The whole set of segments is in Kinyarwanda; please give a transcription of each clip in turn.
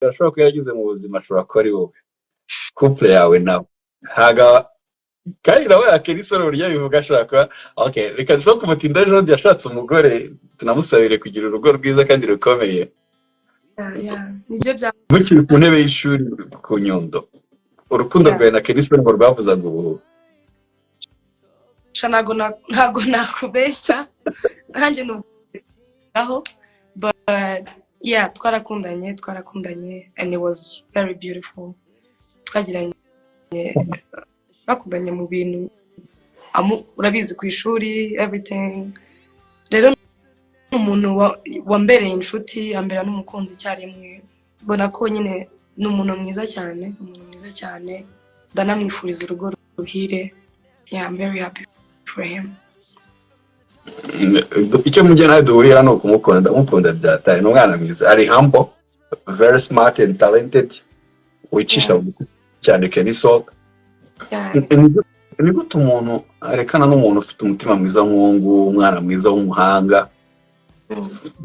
Ashobora kuba yaragize mu buzima, ashobora kuba ari wowe, couple yawe nawe. Ntago kandi nawe yakera isoni uburyo abivuga, ashobora kuba. Okay, reka so kumutinda. Ejo bundi yashatse umugore, tunamusabire kugira urugo rwiza kandi rukomeye. Yeah, nibyo bya Mukiri ku ntebe y'ishuri ku Nyundo, urukundo rwawe na Kenny Sol ngo rwavuzaga ubuhuha? Sha, ntago nakubeshya, nanjye aho, but yeah, twarakundanye and it was very beautiful. Twagiranye, bakundanye mu bintu urabizi, ku ishuri, everything. Rero ni umuntu wambereye inshuti, ambera n'umukunzi icyarimwe. Mbona ko nyine ni umuntu mwiza cyane, umuntu mwiza cyane. Ndanamwifuriza urugo ruhire. Yeah, I'm very happy for him. Icyo mujya nawe duhurira ni ukumukunda. Ndamukunda byataye, ni umwana mwiza, ari humble, very smart and talented, wicisha bugufi cyane, Kenny Sol. Cyane. Ni gute umuntu arekana n'umuntu ufite umutima mwiza nk'uwo nguwo, umwana mwiza w'umuhanga?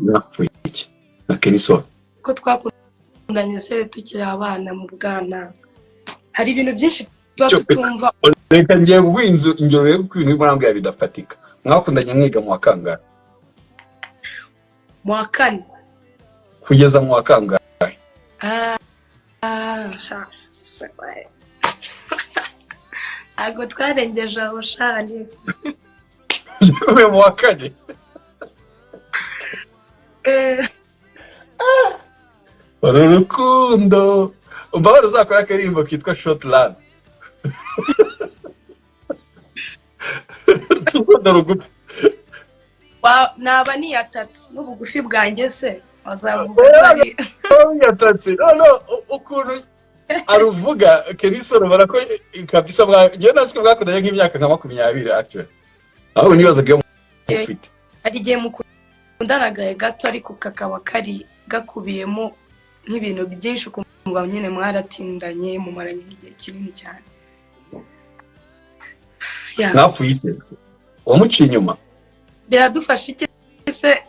Napfuye iki na Kenny Sol? Ko twakundanye se tukiri abana, mu bwana hari ibintu byinshi tuba tutumva. Reka ngiye kuguha inzu ingero rero, kuko ibintu urimo urambwira bidafatika. Mwakundanye mwiga mu wa kangahe? Mu wa kane. Kugeza mu wa kangahe? Ah, ah, sha ntabwo twarengeje aho shani. Mu wa kane? Eh. Uru rukundo, umbabare, uzakora akaririmbo kitwa "Short Love", urukundo rugufi. Naba niyatatse n'ubugufi bwanjye se wazavuga ko ari Yatatse no ukuntu aruvuga Kenny Sol, ubona ko kabisa njyewe natwe mwakundanye nk'imyaka nka 20 actually, ahubwo nibazaga iyo mufite. Hari igihe mukundana gato, ariko kakaba kari gakubiyemo nk'ibintu byinshi, ukumva nyine mwaratindanye, mumaranye nk'igihe kinini cyane. Yeah. Mwapfuye iki? Wamuciye inyuma? Biradufasha iki se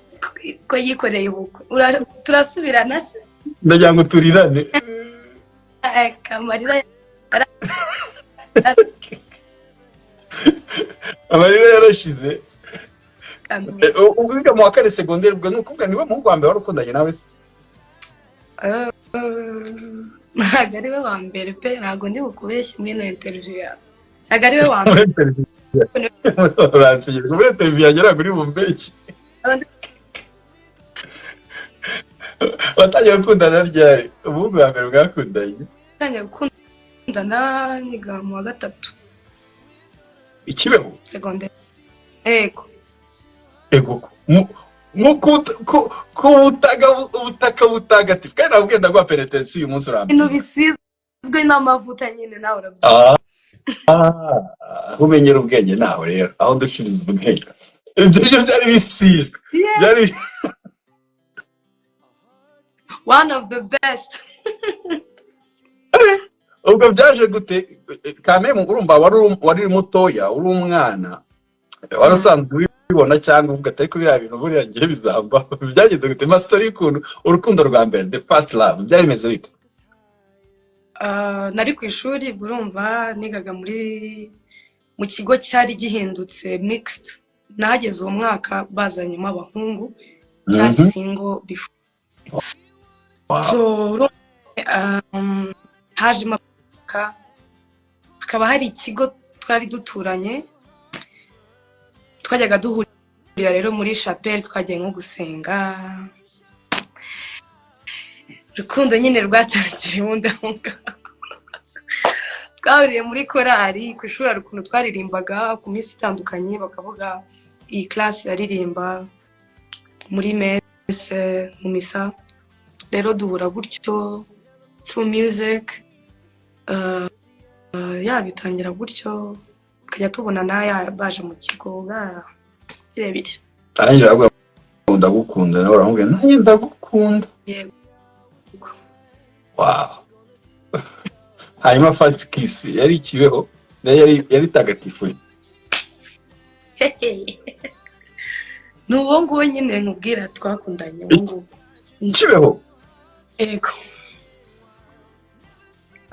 ko yikoreye ubukwe? Turasubirana se? Ndagira ngo turirane. Eh, amarira. Amarira yarashize. Yarakamye. Wiga mu wa kane segonderi, ubwo ni ukuvuga niwe muhungu wa mbere wari ukundanye nawe se? Ntabwo ari we wa mbere pe, ntabwo ndi bukubeshye muri ino interview yawe, ntabwo ari we wa mbere. Muri interview uransegeje, muri interview yanjye ntabwo uri bumbeshye. Watangiye gukundana ryari, umuhungu wa mbere mwakundanye? Natangiye gukundana niga mu wa gatatu. Ikibeho? Segonderi, yego. Ego, ku butaka, ubutaka butagatifu, kandi nabwo ndaguha penetensiyo uyu munsi. Ibintu Urambwira bisizwe n'amavuta nyine, nawe urabyumva. Ah, aho umenyera ubwenge nawe rero, aho dushiriza ubwenge, ibyo byo byari bisizwe byari One of the best. Ubwo byaje gute kameme? Urumva wari uri mutoya, uri umwana, wari usanzwe ubibona cyangwa uvuga ati: "Ariko biriya bintu buriya ngiye bizambaho"? Byagenze gute? Masitori y'ukuntu urukundo rwa mbere, the first love, byari bimeze bite? Ah, nari ku ishuri ubwo, urumva nigaga mu kigo cyari gihindutse mixed. Nahageze uwo mwaka bazanyemo abahungu, cyari single before. So urumva, hajemo hakaba hari ikigo twari duturanye, twajyaga duhurira rero muri chapelle, twagiye nko gusenga. Urukundo nyine rwatangiye ubundi aho ngaho, twahuriye muri korali ku ishuri. Hari ukuntu twaririmbaga ku minsi itandukanye, bakavuga iyi class iraririmba muri messe, mu misa. Rero duhura gutyo through music. Ya, bitangira gutyo, tukajya tubonana, ya baje mu kigo birebire. Arangije aravuga ngo "Ndagukunda", nawe uramubwira "Nanjye ndagukunda"? Yego. Wow! Hanyuma first kiss yari ikibeho, nayo yari tagatifu? Ni uwo nguwo nyine nkubwira twakundanye, uwo nguwo. Kibeho? Yego.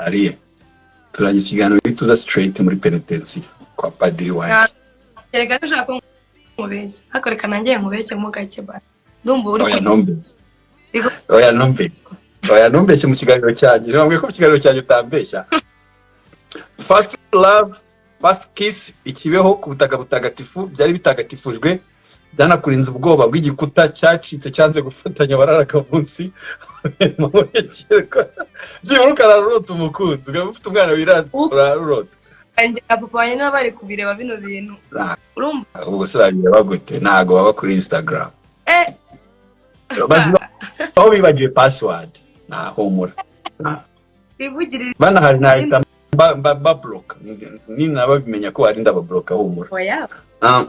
Ariya turangiza ikiganiro, tuza straight muri penetensiya kwa padiri wanjye. Kereka ushaka ko nkubeshya, ariko reka nanjye nkubeshye mo gake ba, ndumva uri Oya, ntumbeshye. Oya, ntumbeshye. Oya, ntumbeshye mu kiganiro cyanjye. Ntiwambwiye ko mu kiganiro cyanjye utambeshya. First love, first kiss ikibeho ku butaka butagatifu, byari bitagatifujwe, byanakurinze ubwoba bw'igikuta cyacitse cyanze gufatanya, wararaga munsi. Byibura ukararurota umukunzi, ukaba ufite umwana wirata, urarurota. Wanjye na papa wanjye niba bari kubireba bino bintu, urumva? Ubwo se babireba gute? Ntabwo baba kuri Instagram. Eh. Aho bibagiwe password, ntahumura. Twivugire. Banahari nahita babloka, ninababimenya ko hari ndababloka, humura. Oya. Ah,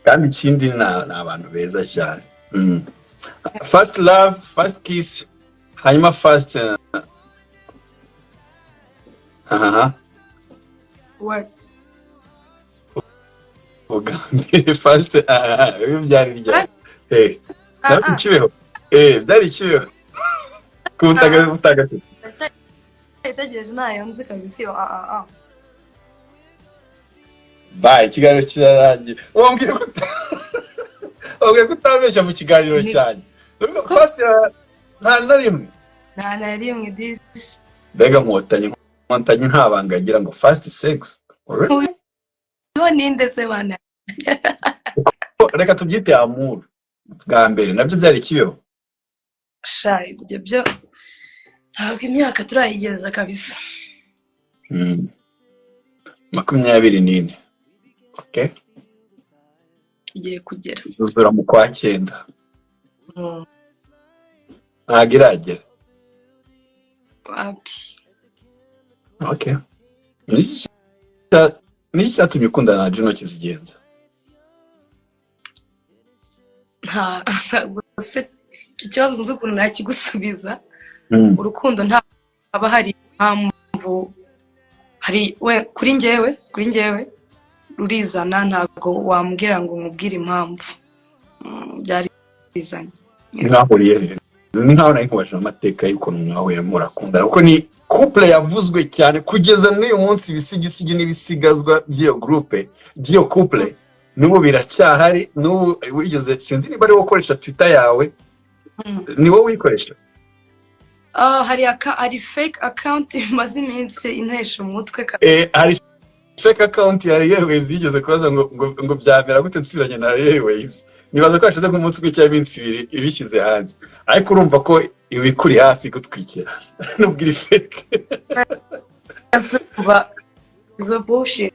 kandi ikindi ni abantu beza cyane. First love, first kiss, hanyuma first aha. What? Ubwa mbere, first aha, ibi byari ryari? Ah, byari ah. Ikibeho, byari Ikibeho ku butaka butagatifu. Ndacyayitegereje, ntayo nzi kabisa iyo ah ah ah. Bye, ikiganiro kirarangiye. Wambwiye ko utabeshya mu kiganiro cyanjye. First nta na rimwe? Nta na rimwe disi. Mbega Nkotanyi, Nkotanyi nta banga agira ngo first sex. Really? Yo, ninde se bana? Reka tubyite amour bwa mbere, nabyo byari Ikibeho. Sha, ibyo byo ntabwo imyaka turayigeza kabisa. 24, okay. Igiye kugera. Zuzura mu kwa cyenda. Ntabwo iragera. Wapi. Okay, niki cyatumye ukundana na Juno Kizigenza? Nta gusa icyo kibazo nzi ukuntu nakigusubiza. Urukundo nta haba hari impamvu, hari we kuri njyewe rurizana, ntabwo wambwira ngo nkubwire impamvu. Byarizanye. Mwahuriye he? Ni nkaho nari nkubajije amateka y'ukuntu mwahuye murakundana, kuko ni couple yavuzwe cyane kugeza n'uyu munsi. Ibisigisigi n'ibisigazwa by'iyo groupe, by'iyo couple, n'ubu biracyahari. N'ubu wigeze, sinzi niba ari wowe ukoresha Twitter yawe. Ni wowe uyikoresha? Ah, hari fake account imaze iminsi intesha umutwe. Hari fake account ya Airways yigeze kubaza ngo byamera gute nsubiranye na Airways. Nibaza ko hashize nk'umunsi umwe cyangwa iminsi 2 ibishyize hanze, ariko urumva ko ibikuri hafi gutwikira nubwo iri fake. Zuba izo bullshit.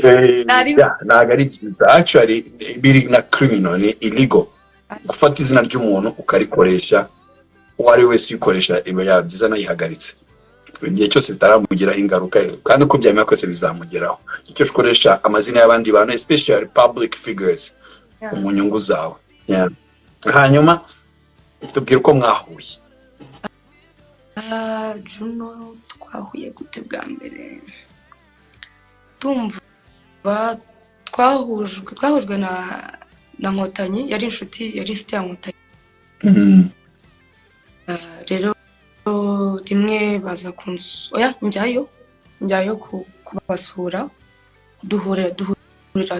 Yeah, ntabwo ari byiza actually, biri na criminal, ni illegal gufata izina ry'umuntu ukarikoresha. Uwo ari we wese uyikoresha, iba yaba byiza anayihagaritse igihe cyose bitaramugiraho ingaruka, kandi uko byamera kose bizamugeraho. Icyo ukoresha amazina y'abandi bantu, especially public figures, mu nyungu zawe. Yeah. Hanyuma tubwire uko mwahuye. Ah, Juno twahuye gute bwa mbere? Tumva twahujwe na Nkotanyi, yari inshuti ya Nkotanyi. Ah, rero rimwe baza kunsu, oya, njyayo kubasura, duhurira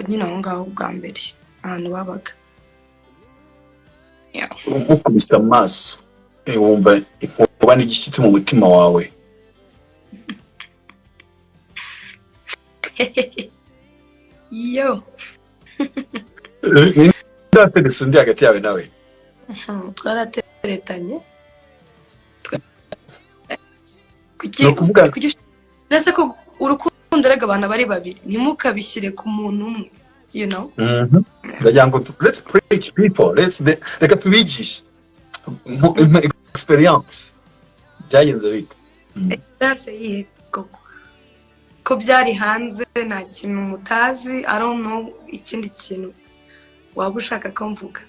nyine aho ngaho bwa mbere ahantu babaga. Yeah. Umukubise amaso, wumva inkuba n'igishyitsi mu mutima wawe. Yo. Ninde waterese undi hagati yawe nawe? Twarateretanye. Kuki Ni ukuvuga Ese ko urukundo rega abantu bari babiri, ntimukabishyire ku muntu umwe. Ndagira ngo let's preach people, reka tubigishe. Experience byagenze bite? Experience yihe koko, ko byari hanze, nta kintu mutazi? I don't know ikindi kintu waba ushaka ko mvuga.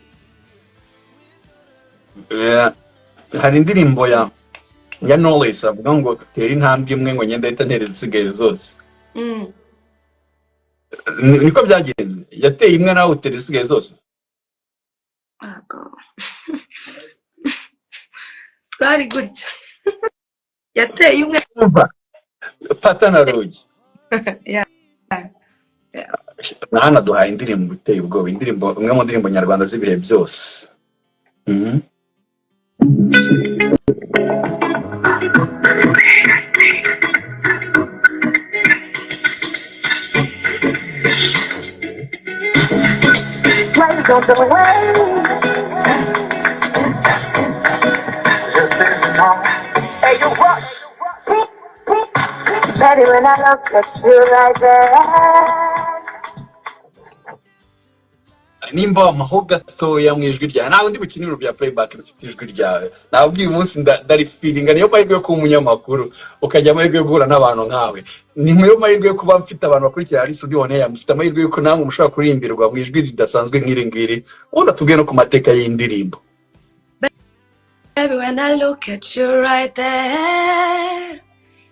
Hari indirimbo ya Knowless avuga ngo tera intambwe imwe, ngo ngende ahita ntera izisigaye zose. Niko byagenze? Yateye imwe nawe utera izisigaye zose? Ntabwo. Twari gutya, yateye umwe. Umva, pata na rugi. Yeah. Na hano duhaye indirimbo iteye ubwoba, indirimbo imwe mu ndirimbo nyarwanda z'ibihe byose. Lights on the way. Hey, you rush. Baby, when I look at you like that. Nimba wamaho gatoya mu ijwi ryawe, ntawe ndi bukinire bya playback bifite ijwi ryawe. Ntabwo uyu munsi ndarifeelinga. Niyo mahirwe yo kuba umunyamakuru, ukajya amahirwe yo guhura n'abantu nkawe, ni niyo mahirwe yo kuba mfite abantu bakurikira Ally Soudy On Air. Mufite amahirwe yuko namwe mushobora kuririmbirwa mu ijwi ridasanzwe nk'iri ngiri. Ubundi atubwiye no ku mateka y'indirimbo. Baby, when I look at you right there,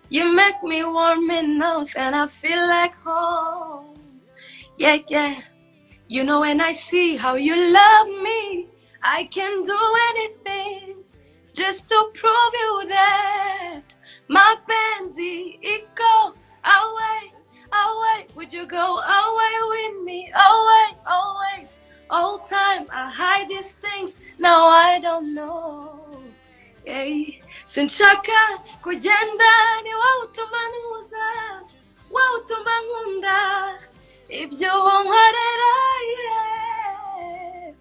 you make me warm enough and I feel like home. Yeah. You know, when I see how you love me, I can do anything just to prove you that mapenzi iko away, away. Would you go away with me? Away, always. All time I hide these things, now I don't know. Yeah. Sinshaka kugenda, ni wowe utuma ntuza, wowe utuma nkunda ibyo wankorera, yeah.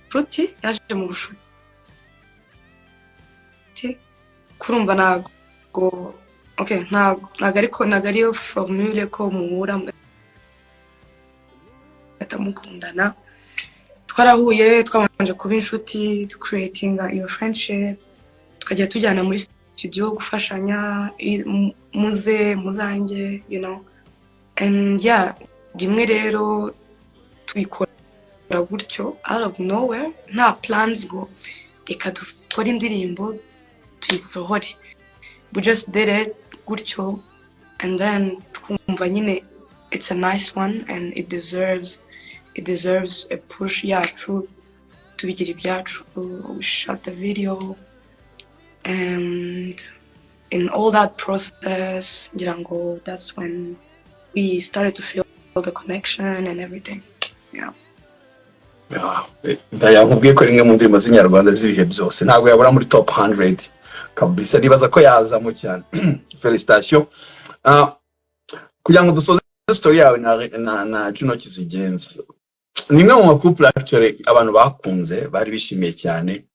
Nshuti yaje mu bushuti, kurumva ntabwo, okay, ntabwo ariko ntabwo ariyo formule ko muhura mugahita mukundana. Twarahuye, twabanje kuba inshuti, ducreatinga iyo friendship, tukajya tujyana muri studio gufashanya, muze muzange, and yeah, rimwe rero tubikora gutyo out of nowhere, nta plans ngo reka dukore indirimbo tuyisohore. We just did it gutyo, and then twumva nyine it's a nice one and it deserves a push yacu, tubigira ibyacu. We shot the video, and in all that process, ngira ngo that's when we started to feel the connection and everything, yeah. Ndayakubwiye ko rimwe mu ndirimbo z'inyarwanda z'ibihe byose, ntabwo yabura muri top 100 kabisa. Nibaza ko yazamo cyane. Félicitations. Kugira ngo dusoze story yawe na Juno Kizigenza, ni imwe mu macouple actually abantu bakunze, bari bishimiye cyane.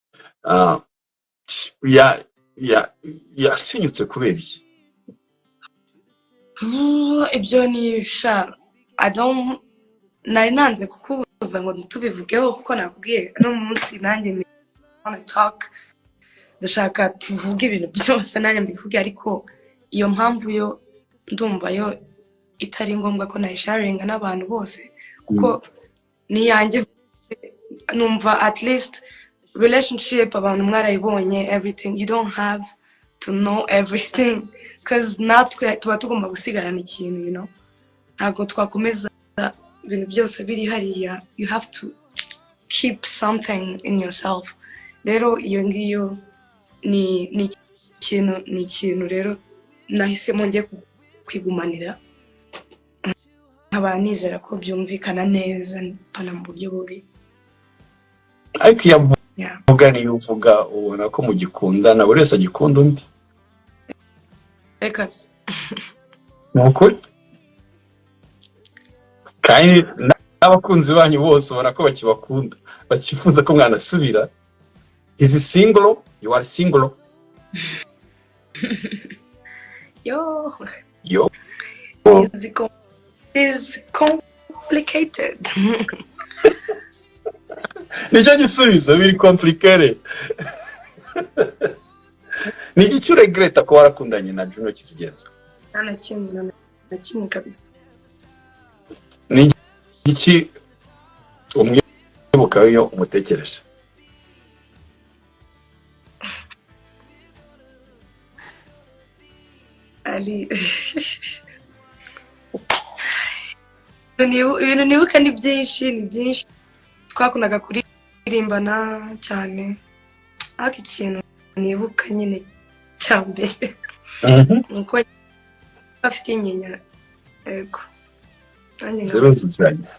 Ya yasenyutse kubera iki? Ibyo ni sha, I don't, nari nanze kukubuza ngo ntitubivugeho, kuko nakubwiye no munsi nanjye ni wanna talk, ndashaka tuvuge ibintu byose, nanjye mbivuge. Ariko iyo mpamvu yo ndumva yo itari ngombwa ko nayisharinga n'abantu bose, kuko ni iyanjye. Numva at least relationship abantu mwarayibonye, everything, you don't have to know everything, cause natwe tuba tugomba gusigarana ikintu. Ntabwo twakomeza ibintu byose biri hariya. You have to keep something in yourself. Rero iyo ngiyo ni ikintu rero nahisemo njye kwigumanira, nkaba nizera ko byumvikana neza, pana mu buryo bubi. Ariko iyo avuga, niyo uvuga, ubona ko mugikundana, buri wese agikunda undi. Reka se. Ni ukuri, kandi n'abakunzi banyu bose ubona ko bakibakunda, bakifuza ko mwanasubira. Izi single, you are single? Yo. Yo. Is complicated. Nicyo gisubizo, biri complicated. Ni iki uregretta ko warakundanye na Juno Kizigenza? Nta na kimwe, nta na kimwe kabisa. Ni Iki umwibuka iyo umutekereje? Ari ibintu nibuka ni byinshi, ni byinshi. Twakundaga kuririmbana cyane, ariko ikintu nibuka nyine cya mbere ni uko afite inyinya. Yego, nanjye Ziruzuzanya.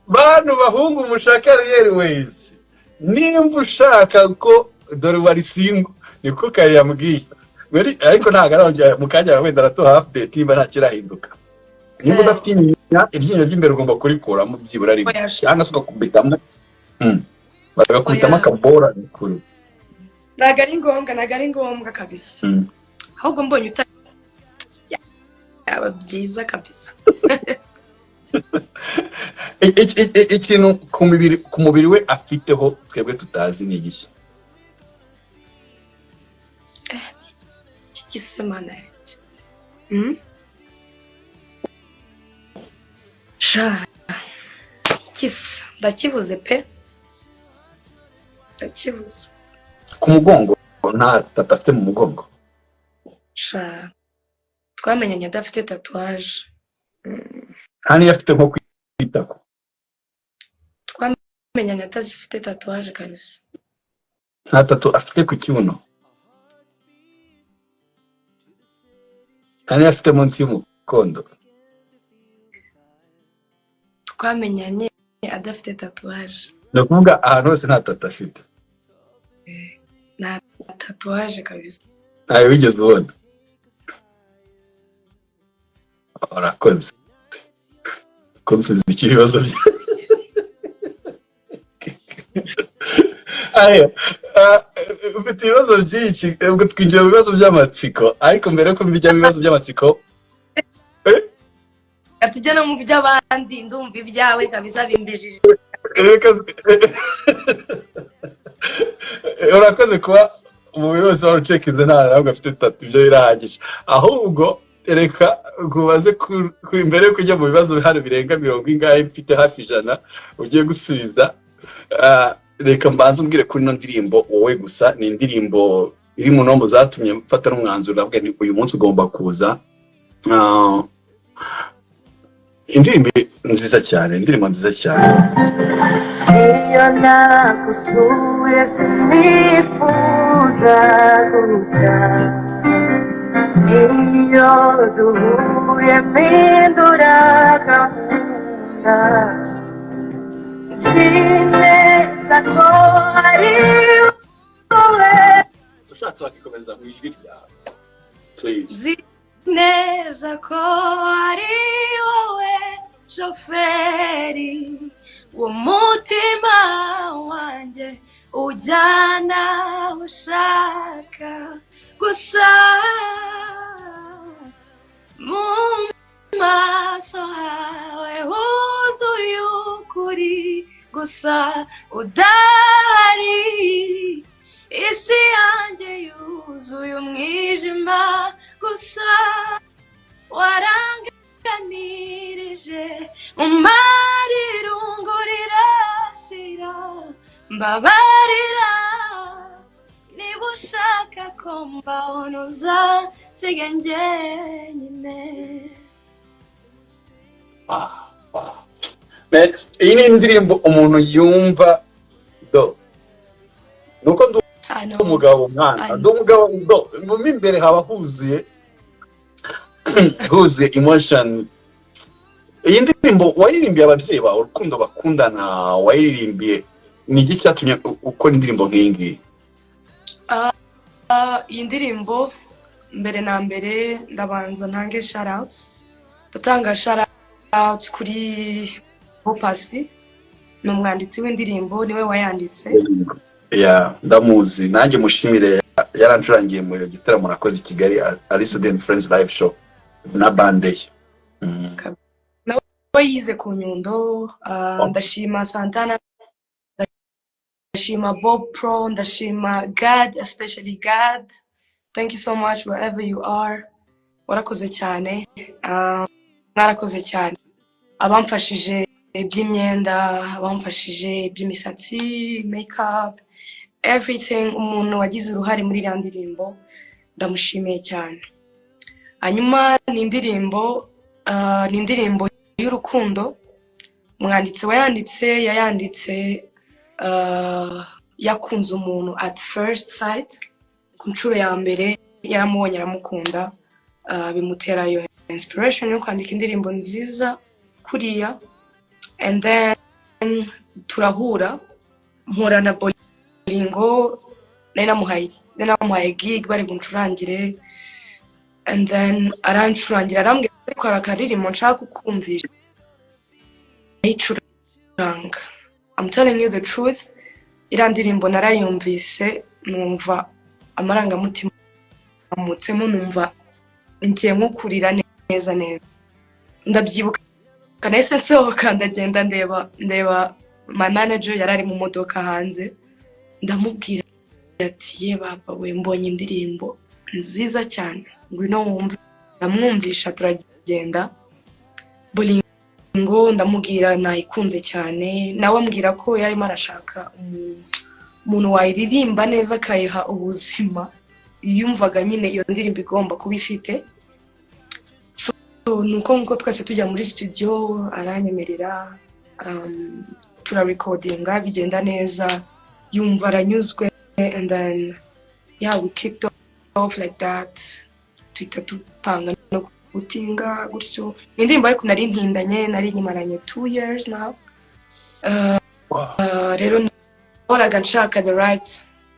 Bantu bahungu mushaka Airways, nimba ushaka ko dore wari single, niko kare yambwiye. Ariko ntabwo arongera mu kanya, wenda aratuha update nimba nta kirahinduka. Nimba udafite inyinya, iryinyo ry'imbere ugomba kurikuramo byibura rimwe Oya, cyangwa se ugakubitamo, bagakubitamo Oya. akabora kure. Ntabwo ari ngombwa, ntabwo ari ngombwa kabisa. Ahubwo mbonye utari yaba byiza kabisa. Ikintu ku mubiri we afiteho twebwe tutazi ni igiki? Iki gisemana yanjye. Sha, kisa ndakibuze pe, ndakibuze. Ku mugongo, nta tattoo afite mu mugongo? Sha, twamenyanye adafite tatouage. Nta niyo afite nko ku itako? Twamenyanye atazifite tatouage kabisa. Nta tattoo afite ku kibuno? Nta niyo afite munsi y'umukondo? Twamenyanye adafite tatouage. Ni ukuvuga ahantu hose nta tattoo afite? Nta tatouage kabisa. Ntayo wigeze ubona? Urakoze kunsubiza iki ibibazo bye. Ayo, ufite ibibazo byinshi. Ubwo twinjiye mu bibazo by'amatsiko, ariko mbere yuko mbijya mu bibazo by'amatsiko Tujya no mu by'abandi, ndumva ibyawe kabisa bimbijije. Urakoze kuba umubiri wose wari ucekize nta ntabwo afite tattoo, ibyo birahagije. Ahubwo reka nkubaze mbere yo kujya mu bibazo hano birenga mirongo ingahe mfite, hafi 100 ugiye gusubiza, reka mbanze umbwire kuri ino ndirimbo "Wowe Gusa". Ni indirimbo iri mu nombo zatumye mfata n'umwanzuro, ndavuga nti uyu munsi ugomba kuza. Indirimbo nziza cyane, indirimbo nziza cyane. Iyo nagusuye sinifuza gutaha, iyo duhuye mpindura gahunda, nzi neza ko ari wowe. Ushatse wakikomeza mu ijwi ryawe, please. Nzi neza ko ari wowe shoferi w'umutima wanjye, ujyana aho ushaka gusa. Mu maso hawe huzuye ukuri gusa, udahari isi yanjye yuzuye umwijima gusa. Waranganirije umara irungu rirashira, mbabarira niba ushaka ko mbaho ntuzasige njyenyine. Ah. Iyi ni indirimbo umuntu yumva do nuko ndi Hano umugabo mwana, I ndi umugabo do mo imbere haba huzuye emotion. Iyi ndirimbo wayiririmbiye ababyeyi bawe, urukundo bakundana wayiririmbiye? Ni iki cyatumye ukora indirimbo nk'iyi ngiyi? Iyi ndirimbo, mbere na mbere ndabanza ntange shout, ndatanga shout kuri Pasi, ni umwanditsi w'indirimbo, niwe wayanditse. Yeah, ndamuzi nanjye, mushimire, yarancurangiye mu gitaramo nakoze i Kigali, ari Student Friends live show na band ye. We yize ku Nyundo. Ndashima Santana, ndashima Bob Pro, ndashima God, especially God. Thank you so much wherever you are. Warakoze cyane. Mwarakoze cyane. Abamfashije iby'imyenda, abamfashije iby'imisatsi, makeup, everything, umuntu wagize uruhare muri iriya ndirimbo ndamushimiye cyane. Hanyuma ni indirimbo y'urukundo. Umwanditsi wayanditse yayanditse yakunze umuntu at first sight, ku nshuro ya mbere yaramubonye aramukunda, bimutera iyo inspiration yo kwandika indirimbo nziza kuriya. And then turahura, mpura na Bolingo, nari namuhaye gig bari buncurangire, and then arancurangira, arambwira, "Ariko hari akaririmbo nshaka kukumvisha." Ayicuranga. I'm telling you the truth, iriya ndirimbo narayumvise numva amarangamutima amutsemo, numva ngiye nko kurira neza neza. Ndabyibuka nahise nsohoka, ndagenda ndeba my manager, yari ari mu modoka hanze, ndamubwira ati: "Ye baba we, mbonye indirimbo nziza cyane, ngwino wumve." Ndamwumvisha, turagenda. Bolingo ndamubwira nayikunze cyane, nawe ambwira ko yarimo arashaka umuntu wayiririmba neza, akayiha ubuzima yumvaga nyine iyo ndirimbo igomba kuba ifite. So nuko nkuko twese tujya muri studio, aranyemerera, turarecordinga, bigenda neza, yumva aranyuzwe, and then yeah, we kicked off like that, tuhita dupanga no gutinga gutyo. Ni indirimbo ariko nari ntindanye, nari nyimaranye 2 years now. Rero nahoraga nshaka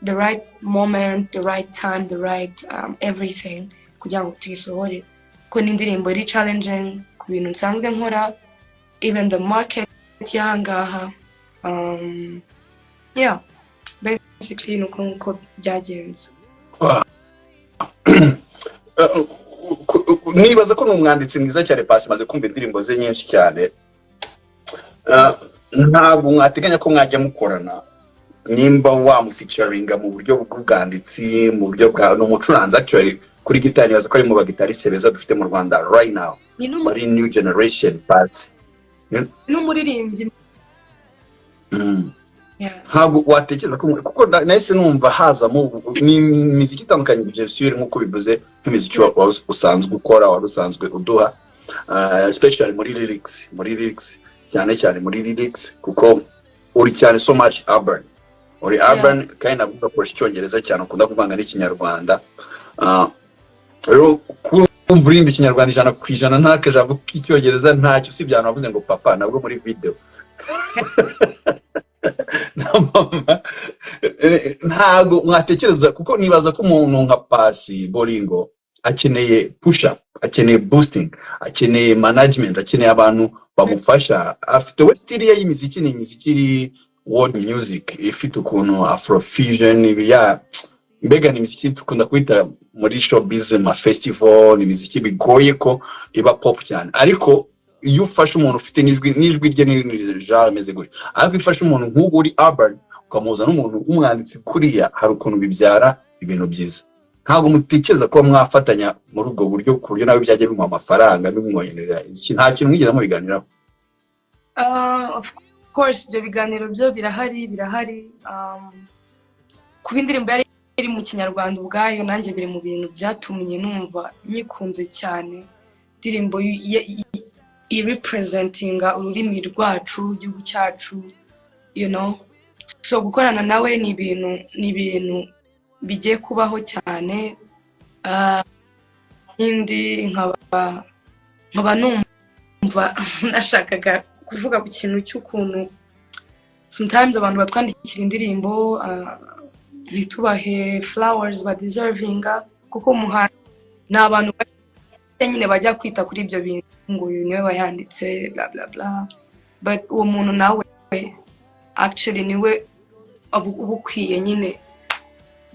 the right moment, the right time, the right everything kugira ngo tuyisohore, ko ni indirimbo iri challenging ku bintu nsanzwe nkora, even the market y'ahangaha. Yeah, basically ni uko nguko byagenze. Nibaza ko ni umwanditsi mwiza cyane Paccy, maze kumva indirimbo ze nyinshi cyane. Ntabwo mwateganya ko mwajya mukorana, nimba wamufeaturinga mu buryo bw'ubwanditsi, mu buryo bwa, ni umucuranzi actually kuri gitari, nibaza ko ari mu bagitariste beza dufite mu Rwanda right now Ni muri new generation, Paccy. N'umuririmbyi. Yeah. Ntabwo watekereza ko, kuko nahise numva hazamo ni imiziki itandukanye, bien sûr, nk'uko bivuze, nk'imiziki usanzwe ukora, wari usanzwe uduha, especially muri lyrics, cyane cyane muri lyrics, kuko uri cyane so much urban, uri urban, kandi nabwo ugakoresha Icyongereza cyane, ukunda kuvanga n'Ikinyarwanda. Rero kumva uririmba Ikinyarwanda 100%, nta kajambo k'Icyongereza, ntacyo, usibye ahantu wavuze ngo papa, nabwo muri video na mama. Ntabwo mwatekereza, kuko nibaza ko umuntu nka Paccy Bolingo akeneye push up, akeneye boosting, akeneye management, akeneye abantu bamufasha. Afite we style ye y'imiziki, ni imiziki iri world music, ifite ukuntu afrofusion ibi ya, mbega ni imiziki dukunda kwita muri showbiz ma festival, ni imiziki bigoye ko iba pop cyane. Ariko iyo ufashe umuntu ufite n'ijwi rye ni genre ameze gutya, ariko iyo ufashe umuntu nk'ubu uri urban, ukamuhuza n'umuntu w'umwanditsi kuriya, hari ukuntu bibyara ibintu byiza. Ntabwo mutekereza kuba mwafatanya muri ubwo buryo, ku buryo nawe byajya bimuha amafaranga, bimwoherera iki? Nta kintu mwigeze mubiganiraho? Of course, ibyo biganiro byo birahari. Kuba indirimbo yari iri mu Kinyarwanda ubwayo, nanjye biri mu bintu byatumye numva nyikunze cyane. Indirimbo irepresentinga ururimi rwacu, igihugu cyacu. So gukorana nawe ni ibintu bigiye kubaho cyane. Ikindi nkaba numva nashakaga kuvuga ku kintu cy'ukuntu sometimes abantu batwandikira indirimbo, ntitubahe flowers badeservinga, kuko umuhanzi ni abantu bake nyine bajya kwita kuri ibyo bintu, ngo uyu niwe wayanditse, bla bla bla, but uwo muntu nawe actually niwe uba ukwiye nyine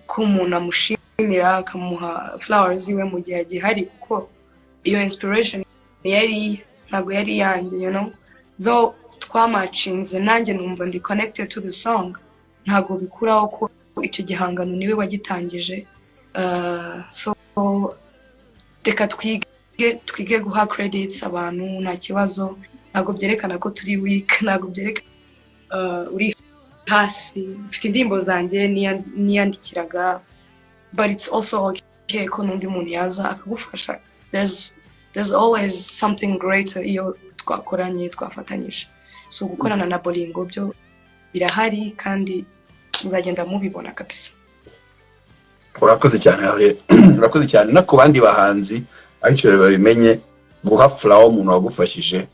ko umuntu amushimira, akamuha flowers ziwe mu gihe agihari, kuko iyo inspiration yari, ntabwo yari iyanjye. Though twamatchinze, nanjye numva ndi connected to the song, ntabwo bikuraho ko icyo gihangano niwe wagitangije. So reka twige guha credits abantu, nta kibazo. Ntabwo byerekana ko turi weak, ntabwo byerekana uri hasi. Mfite indirimbo zanjye niyandikiraga, but it's also okay ko n'undi muntu yaza akagufasha. There's always something greater iyo twakoranye, twafatanyije. So gukorana na Bolingo byo birahari kandi muzagenda mubibona kabisa. Urakoze cyane, Ariel. Urakoze cyane. No ku bandi bahanzi, actually, babimenye, guha flower umuntu wagufashije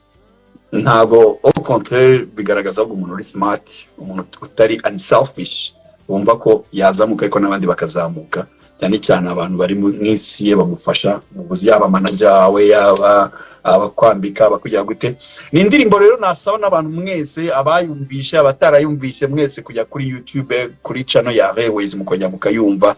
ntabwo, au contraire, bigaragaza ahubwo umuntu uri smart, umuntu utari unselfish, wumva ko yazamuka ariko n'abandi bakazamuka, cyane cyane abantu bari mu isi ye bamufasha mu buzima, yaba manager wawe, yaba abakwambika, abakugira gute. Ni indirimbo rero nasaba n'abantu mwese, abayumvishe, abatarayumvishe, mwese kujya kuri YouTube, kuri channel ya Airways, mukongera mukayumva.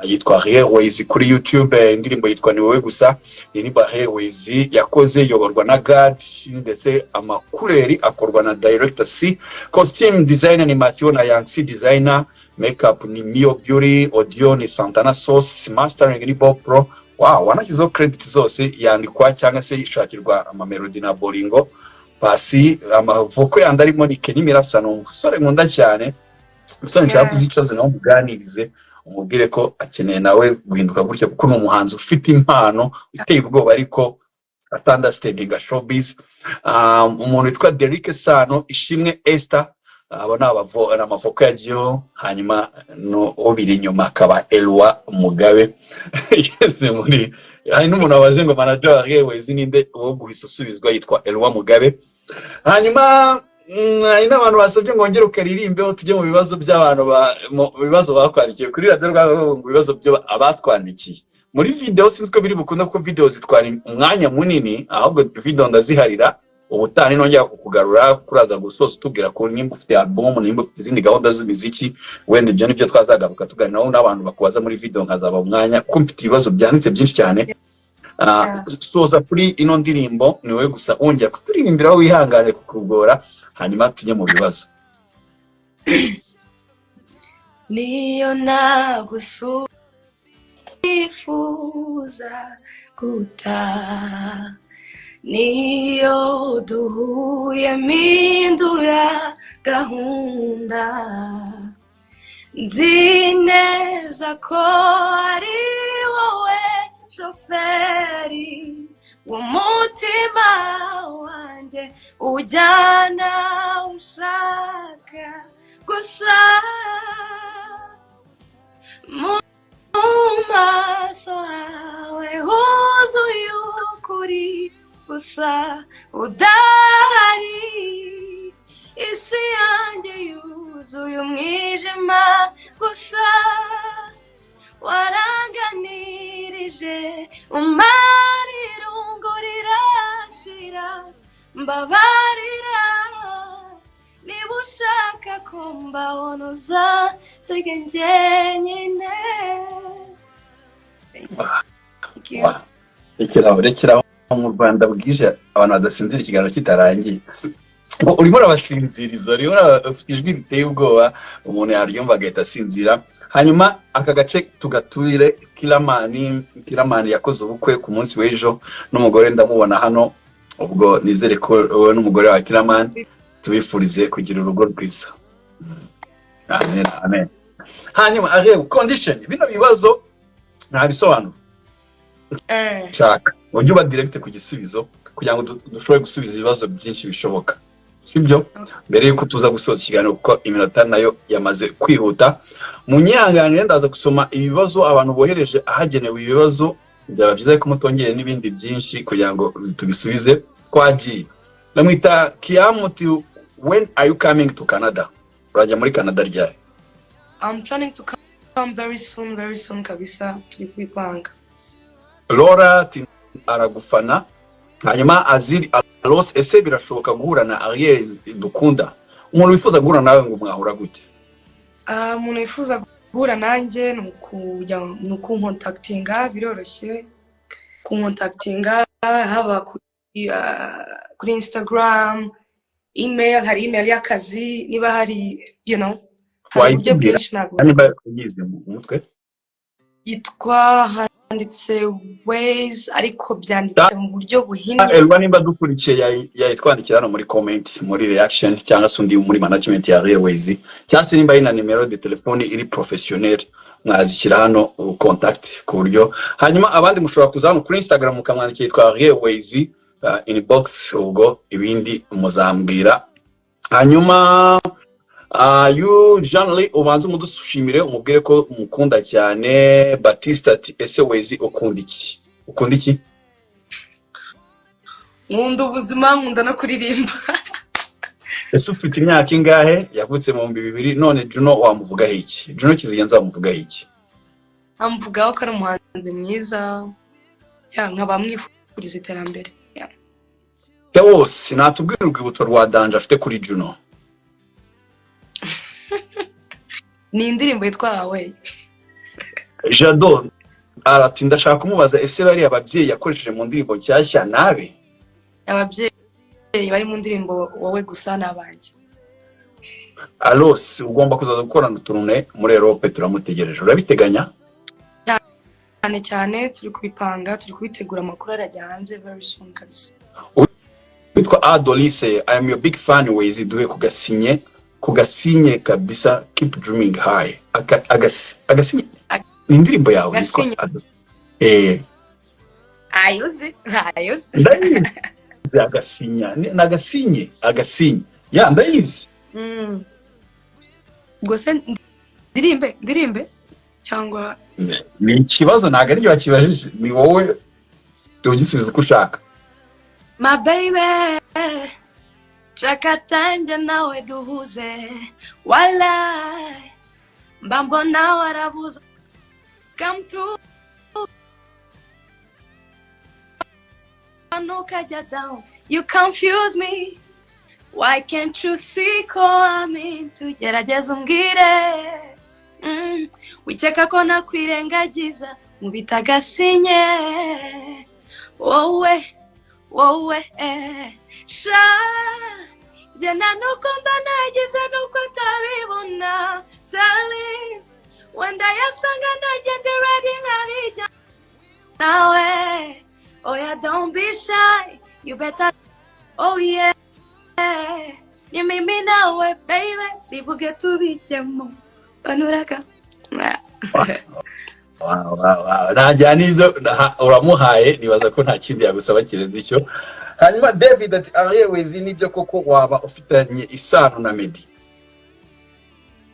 Yitwa Airways kuri YouTube, indirimbo yitwa "Ni Wowe Gusa". Ni indirimbo Airways yakoze, iyoborwa na Gad, ndetse amakureri akorwa na Director C, costume designer ni Matthew na Yancy designer, makeup ni Mio Beauty, audio ni Santana Sauce, mastering ni Bob Pro. Wow, wanashyizeho credit zose. Yandikwa cyangwa se ishakirwa amamelodi na Bolingo Pasi, amavoko yandi arimo ni Kenny Mirasa. Ni umusore nkunda cyane, umusore nshaka kuzicaza nawe umuganirize, umubwire ko akeneye nawe guhinduka gutya, kuko ni umuhanzi ufite impano iteye ubwoba ariko ataunderstandinga showbiz. Umuntu witwa Derek Sano, Ishimwe Esther, abo ni amavoko yagiyeho. Hanyuma no ubiri inyuma akaba Elwa Mugabe. Yes, muri hari n'umuntu wabaje ngo manager wa Airways ninde, uwo guhisa usubizwa yitwa Elwa Mugabe. Hanyuma hari n'abantu basabye ngo wongere ukaririmbeho. Tujye mu bibazo by'abantu mu bibazo bakwandikiye kuri Radiyo Rwanda, mu bibazo byo abatwandikiye muri video. Sinzi ko biri bukunda kuko video zitwara umwanya munini, ahubwo video ndaziharira ubutaha nongera kukugarura, kuraza gusoza utubwira ko nimba ufite album, nimba ufite izindi gahunda z'imiziki, wenda ibyo nibyo twazagaruka tuganiraho n'abantu bakubaza muri video, nkazaba umwanya kuko mfite ibibazo byanditse byinshi cyane. Soza kuri ino ndirimbo "Ni Wowe Gusa", wongera kuturirimbiraho, wihangane kukugora, hanyuma tujye mu bibazo. Niyo nagusura, wifuza gutaha, niyo duhuye mpindura gahunda, nzi neza ko ari wowe shoferi w'umutima wanjye, ujyana ushaka gusa. Mu maso hawe huzuye ukuri gusa, udahari isi yanjye yuzuye umwijima gusa. Waranganirije umara irungu rirashira. Mbabarira, niba ushaka ko mbabona uzansige njyenyine. Thank you. Rekeraho, rekeraho. Mu Rwanda bwije, abantu badasinzira ikiganiro kitarangiye, ngo urimo urabasinziriza, urimo ufite ijwi riteye ubwoba, umuntu yaryumva agahita asinzira. Hanyuma aka gace tugaturire Kiramani. Kiramani yakoze ubukwe ku munsi w'ejo n'umugore, ndamubona hano. Ubwo nizere ko wowe n'umugore wa Kiramani, tubifurize kugira urugo rwiza. Amen, amen. Hanyuma areba condition, bino bibazo nta bisobanuro nshaka, ujye uba direct ku gisubizo kugira ngo dushobore gusubiza ibibazo byinshi bishoboka, sibyo? Mbere yuko tuza gusoza ikiganiro, kuko iminota nayo yamaze kwihuta, munyihanganire, ndaza gusoma ibibazo abantu bohereje ahagenewe ibibazo. Byaba byiza ko mutongeye n'ibindi byinshi kugira ngo tubisubize. Twagiye, ndamwita Kiamuti: "When are you coming to Canada?" Urajya muri Canada ryari? I'm planning to come very soon, very soon kabisa, turi kubipanga. Laura ati aragufana. Hanyuma Aziri Alos: "Ese birashoboka guhura na Ariel Dukunda?" Umuntu wifuza guhura nawe ngo mwahura gute? Ah, umuntu wifuza guhura nanjye ni ukujya, ni ukuncontactinga, biroroshye kuncontactinga, haba kuri Instagram, email, hari email y'akazi, niba hari hari uburyo Wayitubwira bwinshi, ntabwo niba uyizi mu mutwe. Yitwa, handitse Ways, ariko byanditse mu buryo buhinnye. Elwa, nimba dukurikiye, yayitwandikira hano muri comment, muri reaction, cyangwa se undi muri management ya Ariel Wayz, cyangwa se nimba ari na nimero de telefone iri professionnel, mwazishyira hano contact ku buryo. Hanyuma abandi mushobora kuza hano kuri Instagram mukamwandikira, yitwa Ariel Wayz, inbox, ubwo ibindi muzambwira. Hanyuma you Jean Lee, ubanze umudushimire, umubwire ko umukunda cyane. Batista ati: "Ese Wayz ukunda iki? Ukunda iki?" Nkunda ubuzima, nkunda no kuririmba. Ese ufite imyaka ingahe? Yavutse mu 2000. None Juno wamuvugaho iki? Juno Kizigenza wamuvugaho iki? Amuvugaho ko ari umuhanzi mwiza, ya, nkaba mwifuriza iterambere, ya. Wose natubwira urwibutso rwa danger afite kuri Juno. Ni indirimbo yitwa Away. Jado arati: "Ndashaka kumubaza, ese bariya ababyeyi yakoresheje mu ndirimbo nshyashya nabe?" Ababyeyi bari mu ndirimbo Wowe Gusa ni abanjye. Alos, ugomba kuzaza gukorana utuntu muri Europe, turamutegereje. Urabiteganya? Cyane cyane, turi kubipanga, turi kubitegura, amakuru arajya hanze very soon kabisa. Witwa Adolise: "I am your big fan Wayz, duhe kugasinye, kugasinye kabisa, keep dreaming high." Agasinye ni indirimbo yawe yitwa Agasinye. Ayoze ayoze. Ndayizi, agasinya ni agasinye, agasinye, ya, ndayizi. Ubwo se ndirimbe, ndirimbe cyangwa? Ni ikibazo, ntabwo aribyo bakibajije, ni wowe ugisubiza uko ushaka. My baby, shaka time nawe duhuze, walai mba mbona warabuze. Come through, ntukajya down, you confuse me, why can't you see ko I'm into? Gerageza umbwire. Wikeka ko nakwirengagiza, nkubita agasinye, wowe wowe, sha, njye nta nuko mba nagize nuko atabibona. Tell him, wenda yasanga nagende ready nkabijya nawe. Oya, don't be shy, you better, oh yeah, ni mimi nawe baby, bivuge tubijyemo banuraka. Wow. Ntajyana n'ibyo uramuhaye, nibaza ko nta kindi yagusaba kirenze icyo. Hanyuma David ati: "Ariel Wayz, nibyo koko waba ufitanye isano na Meddy?"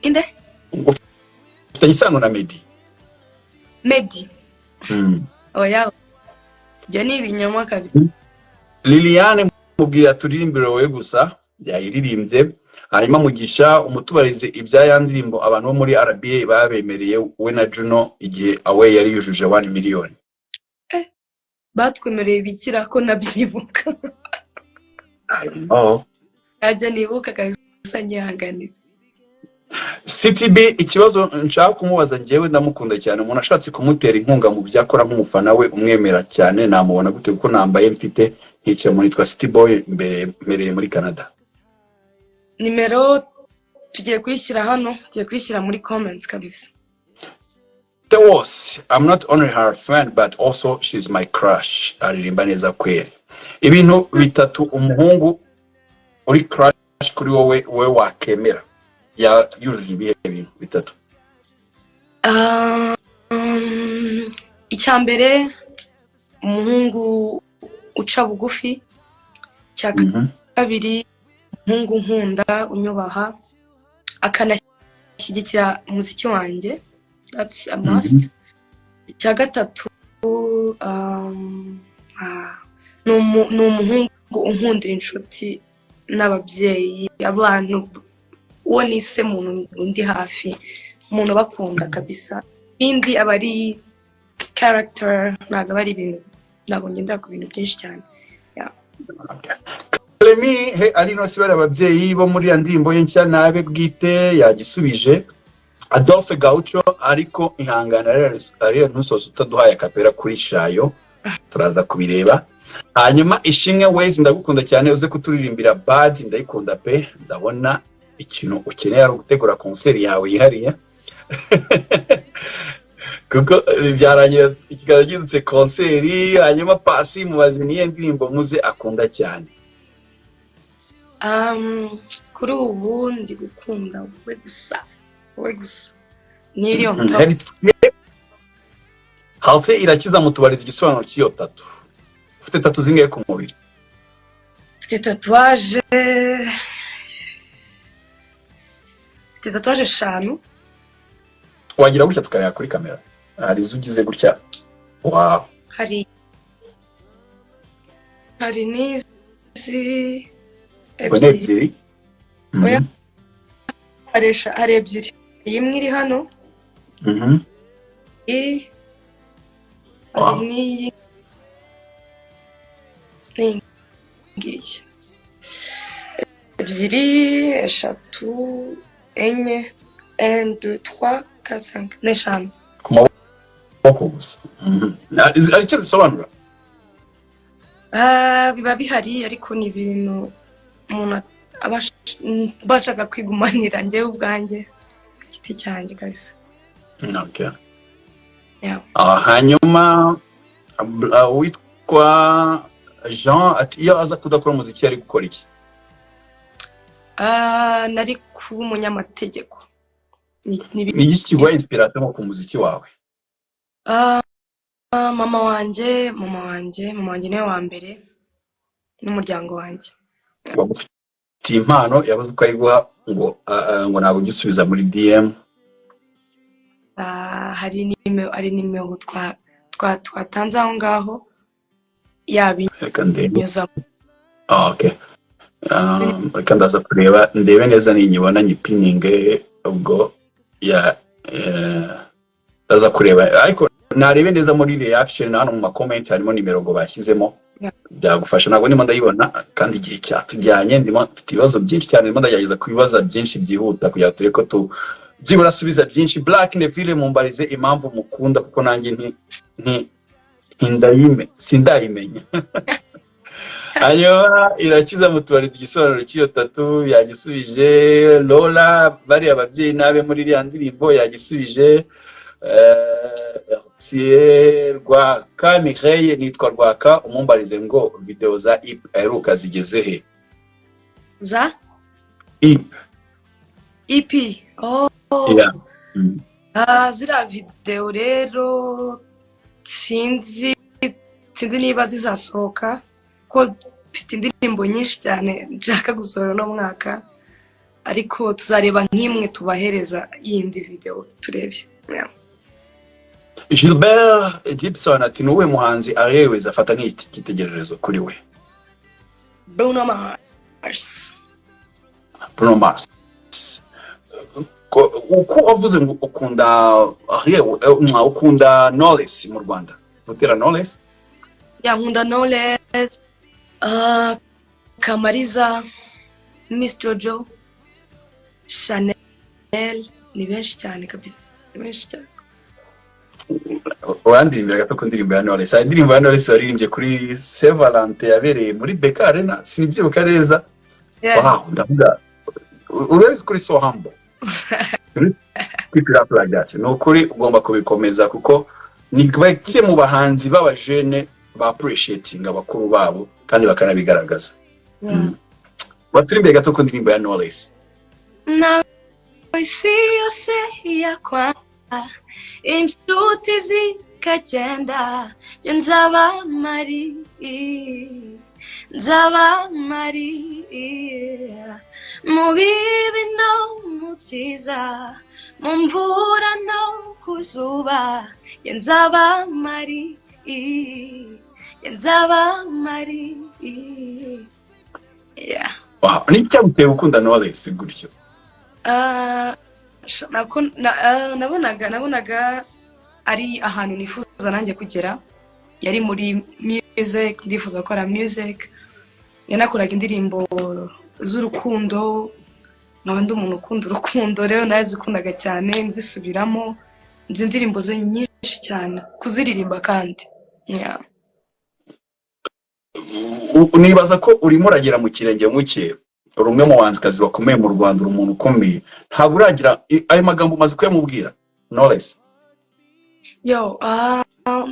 Inde? Ufitanye isano na Meddy? Meddy? Mm. Oya, ibyo ni ibinyoma kabiri. Liliane, mubwira turirimbire Wowe Gusa, yayiririmbye. Hanyuma Mugisha, umutubarize ibya ya ndirimbo abantu bo muri RBA babemereye we na Juno igihe awe yari yujuje 1 million. Batwemereye bikira ko nabyibuka? Oh. Najya nibuka kabisa, nyihanganira. CTB, ikibazo nshaka kumubaza, njyewe ndamukunda cyane, umuntu ashatse kumutera inkunga mu byo akora nk'umufana we umwemera cyane, namubona gute? Kuko nambaye mfite nkicaye muri, nitwa City Boy, mbere mbereye muri Canada. Nimero tugiye kuyishyira hano, tugiye kuyishyira muri comments kabisa. Wose, I'm not only her friend but also she's my crush, aririmba neza kweri. Ibintu bitatu umuhungu uri crush kuri wowe, wowe wakemera, ya yujuje ibihe bintu bitatu? Icya mbere, umuhungu uca bugufi. Icya kabiri, umuhungu nkunda, unyubaha, akanashyigikira umuziki wanjye, that's a must. Icya gatatu, ni umuhungu unkundira inshuti n'ababyeyi, abantu uwo nise muntu undi hafi, umuntu ubakunda kabisa. Indi aba ari character, ntabwo aba ari ibintu, ntabwo ngendera ku bintu byinshi cyane. Remy he ari no si bari ababyeyi bo muri ya ndirimbo ye nshya nabe bwite? Yagisubije Adolphe Gaucho. Ariko ihangana ariya, ntusoze utaduhaye akapera kuri Shayo, turaza kubireba. Hanyuma Ishimwe Ways: "Ndagukunda cyane, uze kuturirimbira Bad, ndayikunda pe." Ndabona ikintu ukeneye ari ugutegura concert yawe yihariye. Kuko byarangira ikiganiro gihindutse concert. Hanyuma Paccy, mubaze niyo ndirimbo muze akunda cyane. Kuri ubu ndi gukunda Wowe Gusa, Wowe Gusa n'iri on top. Hanse Irakiza, mutubariza igisobanuro cy'iyo tattoo. Ufite tattoo zingahe ku mubiri? Mfite tatouage eshanu. Wagira gutya tukareba kuri kamera. Hari izo ugize gutya, wow. Hari n'izi. Ubwo ni Ebyiri. ebyiri. Oya. Hari ebyiri, iyi imwe iri hano, iyi hari n'iyi n'iyi ngiyi, ebyiri, eshatu, enye, un, deux, trois, quatre, cinq, n'eshanu. Ku maboko gusa. Hari icyo zisobanura? Ah, biba bihari, ariko ni ibintu umuntu aba aba ashaka kwigumanira, njyewe ubwanjye ku giti cyanjye kabisa. Okay. Yeah. Ah, hanyuma witwa Jean ati: "Iyo aza kudakora umuziki yari gukora iki?" Ah, nari kuba umunyamategeko. Ni iki kiguha inspiration ku muziki wawe? Ah, mama wanjye niwe wa mbere n'umuryango wanjye. Wagufitiye impano, yabuze uko ayiguha, ngo ntabwo ujya usubiza muri DM. Ah, hari nimero twatanze aho ngaho. Reka ndebe. Yabinyuzamo. Ah, okay. Reka ndaza kureba ndebe neza, ninyibona nyipininge. Ubwo ya ndaza kureba, ariko narebe neza muri reaction hano mu ma comment harimo nimero ngo bashyizemo. Byagufasha. Ntabwo ndimo ndayibona kandi igihe cyatujyanye. Ndimo mfite ibibazo byinshi cyane, ndimo ndagerageza kubibaza byinshi byihuta kugira ngo turebe ko tu byibura asubiza byinshi. Black Neville, mumbarize impamvu mukunda, kuko nanjye nti nti ntindayime sindayimenya. Hanyuma Irakiza, mutubariza igisobanuro cy'iyo tattoo. Yagisubije. Lola, bariya ababyeyi n'abe muri iriya ndirimbo, yagisubije. Hertier Rwaka Mireille, nitwa Rwaka, umumbarize ngo video za EP aheruka zigeze he? Za EP. EP, oh. Yeah. Ah, ziriya video rero sinzi niba zizasohoka, ko mfite indirimbo nyinshi cyane nshaka gusohora uno mwaka, ariko tuzareba nk'imwe tubahereza yindi video turebe. Yeah. Gilbert Gibson ati: "Ni uwuhe muhanzi Ariel afata nk'icyitegererezo kuri we?" Bruno Mars. Bruno Mars. Uko wavuze ngo ukunda Ariel, ukunda Knowless mu Rwanda, Butera Knowless? Yeah, nkunda Knowless, Kamariza, Miss Jojo, Chanel, ni benshi cyane kabisa, ni benshi cyane. Urandirimbira gato ku ndirimbo ya Knowless? Hari indirimbo ya Knowless waririmbye kuri Saint Valentin yabereye muri BK Arena, sinibyibuka neza. Wow, ndavuga urabizi kuri so humble, keep it up like that. Ni ukuri ugomba kubikomeza, kuko ni bake mu bahanzi b'abajene ba appreciating abakuru babo kandi bakanabigaragaza. Waturimbye gato ku ndirimbo ya Knowless. Nawe isi yose yakwanga, inshuti zikagenda, njye nzaba mari, nzaba mari, mu bibi no mu byiza, mu mvura no ku zuba, njye nzaba mari, njye nzaba mari, yeah. Wow, ni icyaguteye gukunda Knowless gutyo? Ah, nabonaga ari ahantu nifuza nanjye kugera. Yari muri music, ndifuza gukora music. Yanakoraga indirimbo z'urukundo, nkaba ndi umuntu ukunda urukundo, rero narazikundaga cyane, nzisubiramo. Nzi indirimbo ze nyinshi cyane kuziririmba kandi, yeah. Nibaza ko urimo uragera mu kirenge muke. Uri umwe mu bahanzikazi bakomeye mu Rwanda, uri umuntu ukomeye. Ntabwo uragira ayo magambo, umaze kuyamubwira Knowless? Yo,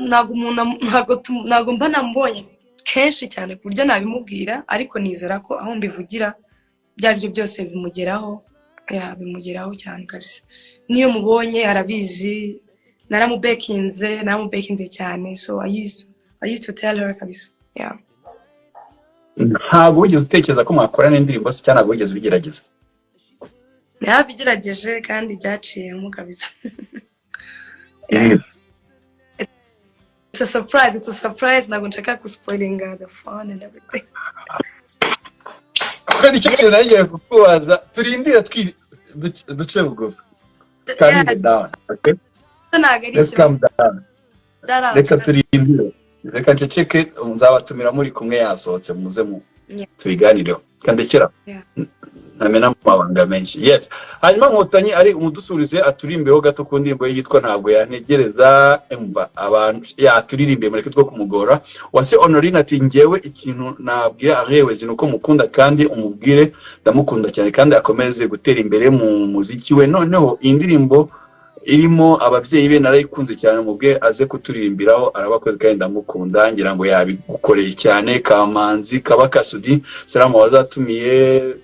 ntabwo umuntu ntabwo mba namubonye kenshi cyane ku buryo nabimubwira, ariko nizera ko aho mbivugira, ibyo ari byo byose bimugeraho. Yeah, bimugeraho cyane kabisa. Niyo mubonye arabizi, naramubekinze, naramubekinze cyane. So I used to tell her kabisa, yeah. Ntabwo wigeze utekereza ko mwakorana indirimbo se, cyangwa ntabwo wigeze ubigerageza? Narabigerageje kandi byaciyemo kabisa. Yeah. It's a surprise, it's a surprise. Ntabwo nshaka guspoilinga the fun and everything. Kuko nicyo kintu nagiye kukubaza. Turindire, duce bugufi, calming down, okay? Ntabwo ari Let's ikibazo. calm down. Shout out. Reka turindire, reka nceceke. Nzabatumira muri kumwe yasohotse, muze mu tubiganireho. Kandekera ntamena amabanga menshi. Yes, hanyuma Nkotanyi ari umudusurize, aturimbeho gato ku ndirimbo ye yitwa "Ntabwo Yantegereza". Umva, abantu yaturirimbiye, mureke two kumugora. Wase Honorine ati: "Ngewe ikintu nabwira Ariel Wayz ni uko mukunda, kandi umubwire ndamukunda cyane, kandi akomeze gutera imbere mu muziki we. Noneho iyi ndirimbo irimo ababyeyi be narayikunze cyane, mubwe aze kuturirimbiraho, arabakoze kandi ndamukunda." Ngira ngo yabigukoreye cyane. Kamanzi Kabaka Sudi Salamu wazatumiye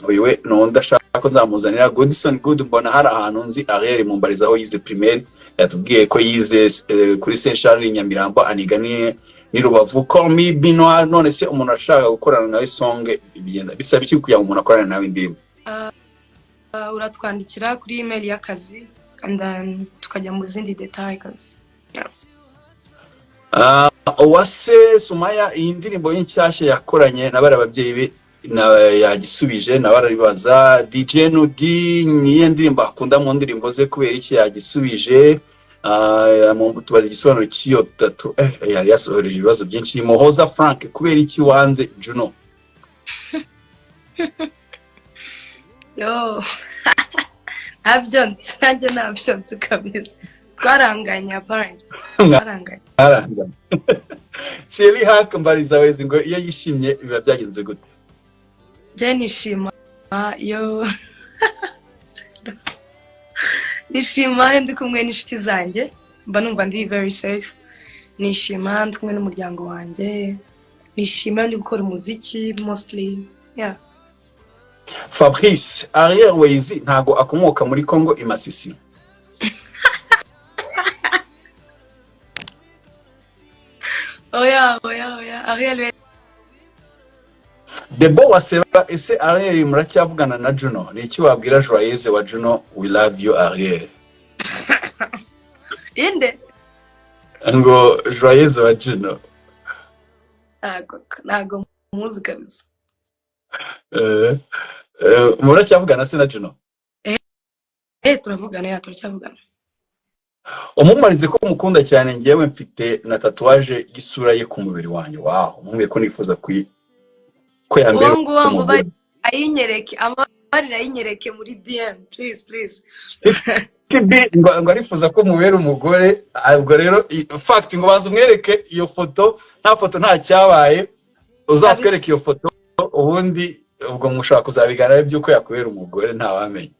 uyu we nundi ashaka ko nzamuzanira Godson Good. Mbona hari ahantu nzi Ariel, mumbariza aho yize primaire. Yatubwiye ko yize kuri Saint Charles Nyamirambo, aniga ni Rubavu. Call me Binoir. None se umuntu ashaka gukorana nawe song bigenda bisaba iki kugira ngo umuntu akorane nawe indirimbo? Uratwandikira kuri email y'akazi and then tukajya mu zindi detail kabisa. Uwase Sumaya, iyi ndirimbo ye nshyashya yakoranye na bariya babyeyi be yagisubije, nawe araribaza. DJ Nudi, niyo ndirimbo akunda mu ndirimbo ze, kubera iki? Yagisubije. Tubaza igisobanuro cy'iyo tattoo. Yari yasohoreje ibibazo byinshi. Muhoza Frank, kubera iki wanze Juno? Yo, ntabyo nzi, nanjye ntabyo nzi kabisa. Twaranganye, apparently twaranganye. Arangana. Thierry Hack, mbariza wezi ngo iyo yishimye biba byagenze gute? Njye nishima iyo nishima iyo ndi kumwe n'inshuti zanjye, mba numva ndi very safe. Nishima ndi kumwe n'umuryango wanjye, nishima iyo ndi gukora umuziki mostly, yeah. Fabrice, Ariel Wayz ntago akomoka muri Congo i Masisi? Oya, oya, oya, Ariel Debo Waseba, ese Ariel muracyavugana na Juno? Ni iki wabwira Joyeuse wa Juno? We love you, Ariel. Inde? Ngo Joyeuse wa Juno. Ntago muzi kabisa. Muracyavugana se na Juno? Eh, turavugana, yeah, turacyavugana. Umumarize ko mukunda cyane. Ngewe mfite na tatouage y'isura ye ku mubiri wanjye. Wow, mumubwiye ko nifuza ko yambera Uwo nguwo umugore. Ayinyereke, amabarira ayinyereke muri DM, please, please. TB ngo arifuza ko mubera umugore. Ubwo rero fact, ngo banza umwereke iyo foto. Nta foto nta cyabaye. Uzatwereke iyo foto, ubundi ubwo mushobora kuzabiganiraho by'uko yakubera umugore, ntawamenya.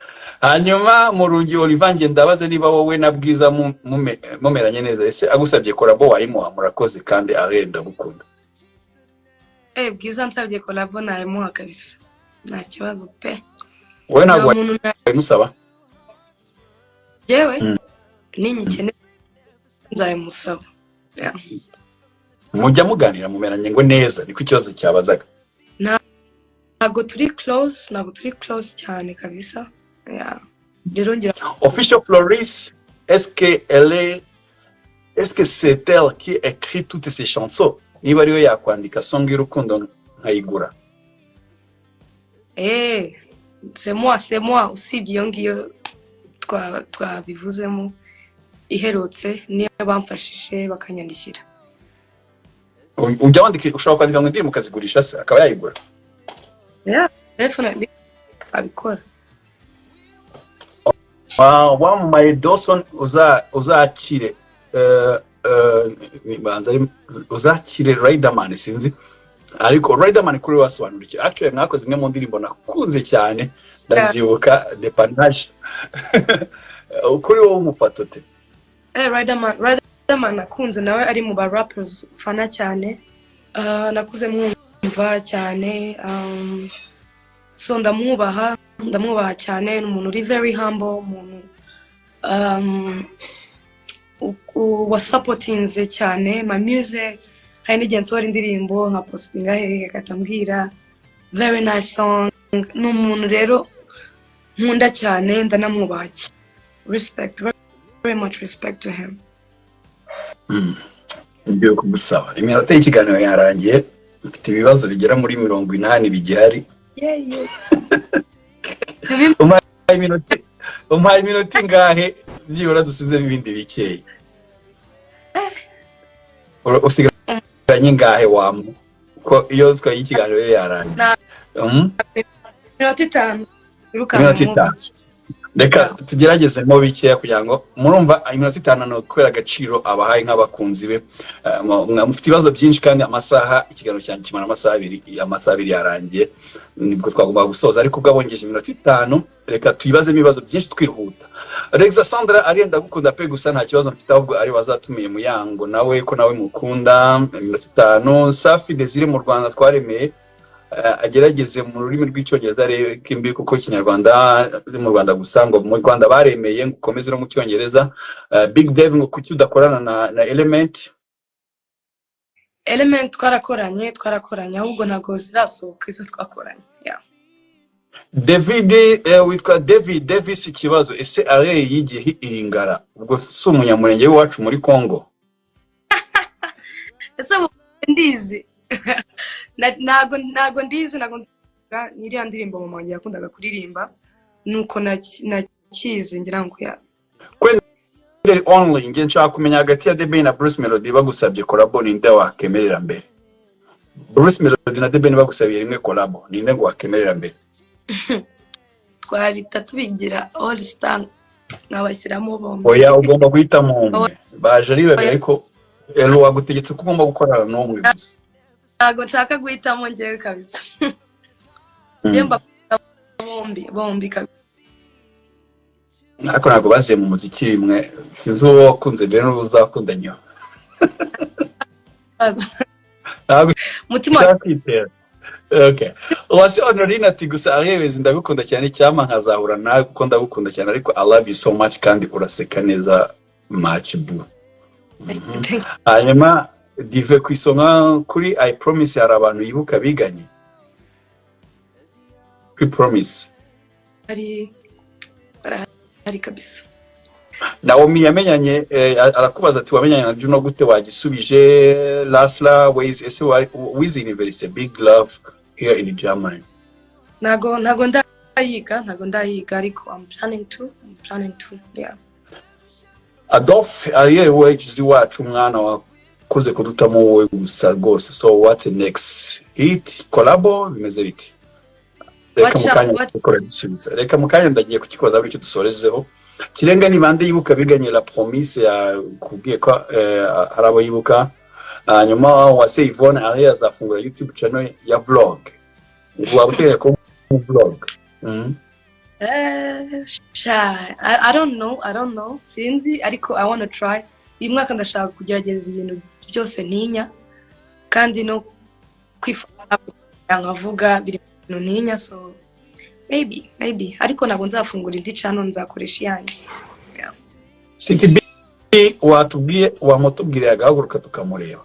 Hanyuma Murungi Oliver, nge ndabaze niba wowe na Bwiza mumeranye neza. Ese agusabye collabo wayimuha? Murakoze kandi Ariel ndagukunda. Eh, Bwiza nsabye collabo nayimuha kabisa, nta kibazo pe. Wowe ntabwo Nta muntu wayimusaba? Yewe, ninyikene nzayimusaba. Yeah. Mujya muganira, mumeranye ngo neza? Niko ikibazo cyabazaga. Ntabwo turi close, ntabwo turi close cyane kabisa. Yeah. Rero ngira Official Floris, est-ce que c'est elle qui écrit toutes ces chansons? Niba ariyo yakwandika song y'urukundo nkayigura. Eh, c'est moi, c'est moi. Usibye iyo ngiyo twabivuzemo iherutse, niyo bamfashije bakanyandikira. Ujya wandika, ushobora kwandika ngo indirimbo ukazigurisha se akaba yayigura? Yeah, definitely abikora. Wamamaye Dawson, uzakire banza uzakire Riderman, sinzi, ariko Riderman kuri we wasobanura iki? Actually mwakoze imwe mu ndirimbo nakunze cyane, ndabyibuka, Dépannage. Kuri wowe umufata ute? Riderman nakunze nawe ari mu ba rappers fana cyane. Nakuze mwumva cyane, so ndamwubaha, ndamwubaha cyane. Ni umuntu uri very humble, umuntu wasupportinze cyane my music. Hari n'igihe nsohora indirimbo nka postinga hehe, agahita ambwira "Very nice song." Ni umuntu rero nkunda cyane, ndanamwubaha cyane. Respect, very much respect to him. Ngiye kugusaba, iminota y'ikiganiro yarangiye, mfite ibibazo bigera muri 80 bigihari. Yeah. Umpaye iminota ingahe byibura dusizemo ibindi bikeya? Usigaranye ingahe wamu ko iyo twaye ikiganiro yo yarangiye? Iminota 5 wirukanka. Iminota mu 5. biki. Reka tugeragezemo bikeya kugira ngo murumva iminota 5 ni ukubera agaciro abahaye nk'abakunzi be. Mufite ibibazo byinshi kandi amasaha ikiganiro cyanjye kimara amasaha 2, amasaha 2 yarangiye nibwo twagombaga gusoza, ariko ubwo abongeje iminota 5, reka tuyibazemo ibibazo byinshi twihuta. Rexa Sandra ari ndagukunda pe, gusa nta kibazo mfite, ahubwo ari wazatumiye Muyango nawe ko nawe mukunda. Iminota 5. Safi Desire mu Rwanda twaremeye, agerageze mu rurimi rw'Icyongereza arebe ko imbi, kuko Ikinyarwanda ari mu Rwanda gusa. Ngo mu Rwanda baremeye, ngo ukomeze no mu Cyongereza. Big Dave, ngo kuki udakorana na Element? Element twarakoranye, twarakoranye, ahubwo ntabwo zirasohoka izo twakoranye, yeah. David, witwa David Davis, ikibazo: ese Ariel yigiye iringara? Ubwo si umunyamurenge w'iwacu muri Congo? Ese ubu ndizi? Ntabwo ndizi, ntabwo nzi. Ni iriya ndirimbo mama wanjye yakundaga kuririmba, nuko nakizi ngira ngo ya. Kwenderi only, nge nshaka kumenya hagati ya The Ben na Bruce Melody, bagusabye collabo ninde wakemerera mbere? Bruce Melody na The Ben bagusabiye rimwe collabo, ninde ngo wakemerera mbere? Twahita tubigira all star, nkabashyiramo bombi. Oya, ugomba guhitamo umwe. Baje ari babiri, ariko Elo wagutegetse ko ugomba gukorana n'umwe gusa. Ntabwo nshaka guhitamo njyewe kabisa. Njyewe mbakunda bombi, bombi kabisa. Ariko ntabwo baziye mu muziki rimwe, sinzi uwo wakunze mbere n'uwo uzakunda nyuma. Ntabwo Mutima. ushaka kwitera. Okay. Uwase Honorine ati gusa Ariel ndagukunda cyane, icyampa nkazahura nawe kuko ndagukunda cyane, ariko I love you so much kandi uraseka neza much boo. Hanyuma Dive ku isonga kuri I Promise, hari abantu yibuka biganye kuri Promise? Hari, barahari kabisa. Naomi yamenyanye, arakubaza ati wamenyanye na Juno gute? Wagisubije. Lasla Ways, ese wize university? Big love here in Germany. Ntago ndayiga, ntago ndayiga, ariko I'm planning to, yeah. Adolphe Ariel Ways wacu, umwana wakoze kudutamo wowe gusa rwose. So what next? Hit, collabo, bimeze biti? Reka mu Watch out, kanya gukora gisubiza, reka mu kanya ndagiye kukikoza bityo dusorezeho. Kirenga ni bande yibuka biganye La Promise? Yakubwiye ko hari abo yibuka. Hanyuma Wase Yvonne, Ariel azafungura YouTube channel ya vlog? Ngo waba uteganya ko mu vlog? Sha, I don't know, I don't know, sinzi, ariko I wanna try. Uyu mwaka ndashaka kugerageza ibintu byose ntinya, kandi no kwifata nkavuga biri mu bintu ntinya, so maybe, maybe, ariko ntabwo nzafungura indi channel, nzakoresha iyanjye. Yeah. City B, watubwiye, wamutubwiriye agahaguruka tukamureba.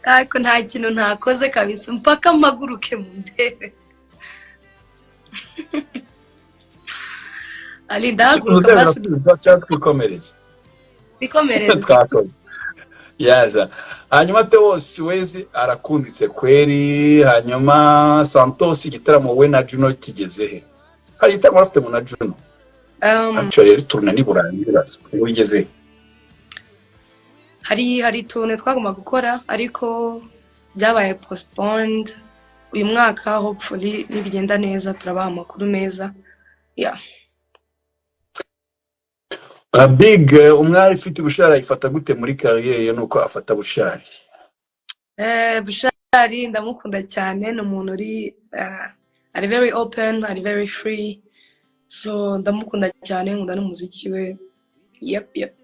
Ariko nta kintu ntakoze kabisa, mpaka mpaguruke mu ndebe. Ali, ndahaguruka basi. Cyangwa twikomereze? Twikomereze. Twakoze yaza. Hanyuma Teos Wezi arakunditse kweri. Hanyuma Santos, igitaramo we na Juno kigeze he? Hari igitaramo bafite mu na Juno? Actually rero turuna ni burangira wigeze he? Hari utuntu twagomba gukora, ariko byabaye postponed. Uyu mwaka hopefully nibigenda neza turabaha amakuru meza, yeah. Big, umwari ufite Bushari ayifata gute muri carrière ye, nuko afata Bushari? Bushari ndamukunda cyane, ni umuntu uri ari very open, ari very free. So ndamukunda cyane, nkunda n'umuziki we. Yep.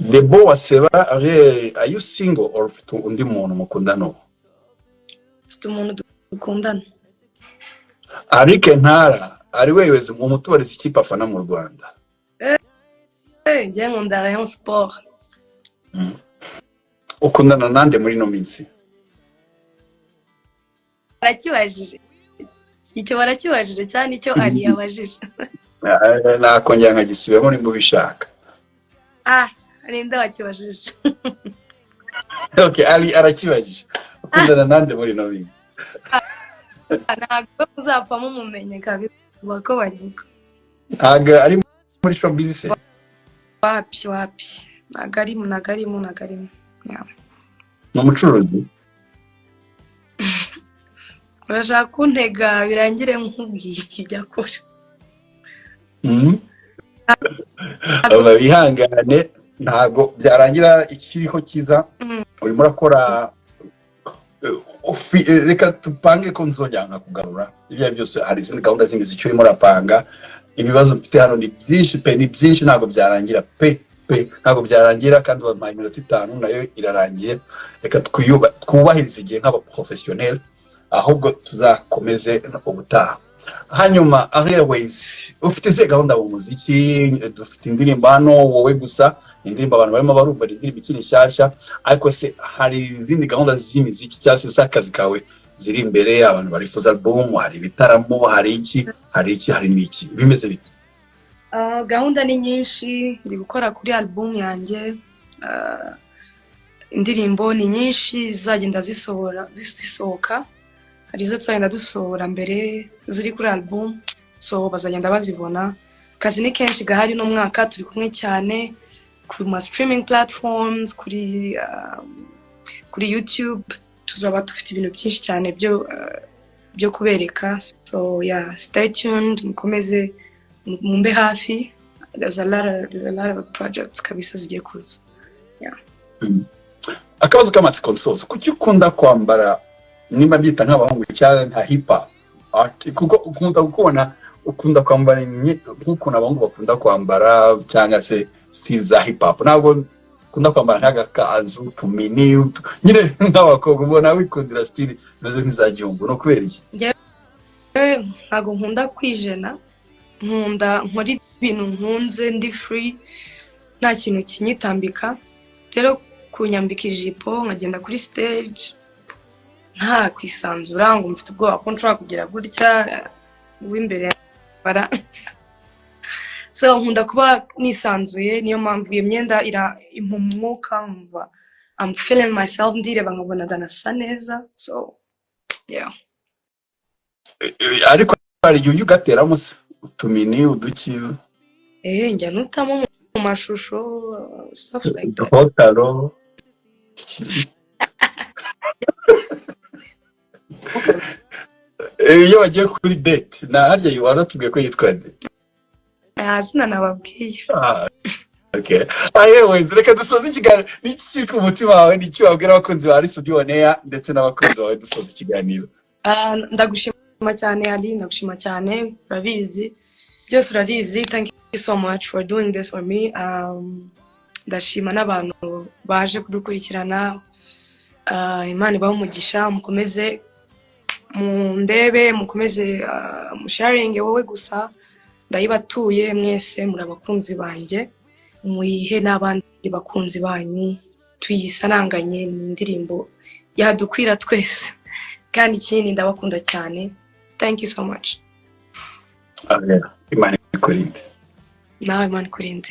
Debo Waseba Ariel, are you single or ufite undi muntu mukundana ubu? Mfite umuntu dukundana. Arike Ntara ari weweze mu mutubariza ikipe afana mu Rwanda. Eh, njye nkunda Rayon Sport. Ukundana nande muri ino minsi? Barakibajije icyo, barakibajije cyane icyo Ali yabajije. Nakongera nkagisubiramo nimba ubishaka. Ah, ninde wakibajije? Okay, Ali arakibajije, ukundana nande muri ino minsi? Ntabwo muzapfa mumumenye kabisa ko bavuga. Ntabwo ari muri showbiz se? Wapi, wapi, ntabwo arimo, ntabwo arimo, ntabwo arimo. Yeah. Ni umucuruzi? Urashaka kuntega birangire nkubwiye ibyo akora. Aba bihangane, ntabwo byarangira ikiriho cyiza. Urimo urakora reka tupange ko nzongera nkakugarura. Ibyo ari byo byose, hari izindi gahunda z'imiziki urimo urapanga. Ibibazo mfite hano ni byinshi pe, ni byinshi, ntabwo byarangira pe pe, ntabwo byarangira, kandi bampaye iminota 5 nayo irarangiye. Reka twubahirize igihe nk'abaprofessionnel, ahubwo tuzakomeze ubutaha. Hanyuma Ariel Wayz, ufite izihe gahunda mu muziki? Dufite indirimbo hano, "Wowe Gusa", ni indirimbo abantu barimo barumva, ni indirimbo ikiri nshyashya, ariko se hari izindi gahunda z'imiziki cyangwa se z'akazi kawe ziri imbere? Abantu barifuza album, hari ibitaramo, hari iki, hari iki, hari n'iki, bimeze bite? Ah, gahunda ni nyinshi. Ndi gukora kuri album yanjye. Ah, indirimbo ni nyinshi zizagenda zisohoka. Hari izo tuzagenda dusohora mbere ziri kuri album, so bazagenda bazibona. Akazi ni kenshi gahari n'umwaka turi kumwe cyane ku ma streaming platforms, kuri YouTube tuzaba dufite ibintu byinshi cyane byo kubereka. So yeah, stay tuned, mukomeze mumbe hafi. There's a lot of projects kabisa zigiye kuza. Akabazo k'amatsiko nsoza: kuki ukunda kwambara, nimba byita nk'abahungu cyangwa nka hip hop art, kuko ukunda kubona ukunda kwambara nk'ukuntu abahungu bakunda kwambara cyangwa se style za hip hop, ntabwo ukunda kwambara nk'agakanzu tumini nyine nk'abakobwa? Ubona wikundira style zimeze nk'iza gihungu, ni ukubera iki? Njyewe ntabwo nkunda kwijena, nkunda nkora ibintu nkunze, ndi free, nta kintu kinyitambika. Rero kunyambika ijipo nkagenda kuri stage nta kwisanzura ngo mfite ubwoba ko nshobora kugira gutya uw'imbere bara, so nkunda kuba nisanzuye. Niyo mpamvu iyo myenda ira impa umwuka, nkumva I'm feeling myself, ndireba nkabona ndanasa neza. So yeah. Ariko hari igihe ujya ugateramo se utumini, uduki? Eh, njya nutamo mu mashusho, stuff like that. Uduhotaro. Iyo wagiye kuri date na harya waratubwiye ko yitwa nde? Nta zina nababwiye. Ah, okay. Ayewe, reka dusoze ikiganiro. Niki kiri ku mutima wawe? Niki wabwira abakunzi ba Ally Soudy On Air ndetse n'abakunzi bawe dusoza ikiganiro? Ah, ndagushima cyane Ali, ndagushima cyane, urabizi byose, urabizi. Thank you so much for doing this for me. Ndashima n'abantu baje kudukurikirana. Imana ibahe umugisha, mukomeze mundebe, mukomeze musharinge "Wowe Gusa", ndayibatuye mwese, muri abakunzi banjye, muyihe n'abandi bakunzi banyu, tuyisaranganye, ni indirimbo yadukwira twese. Kandi ikindi, ndabakunda cyane, thank you so much. Amen. Imana ikurinde. Nawe Imana ikurinde.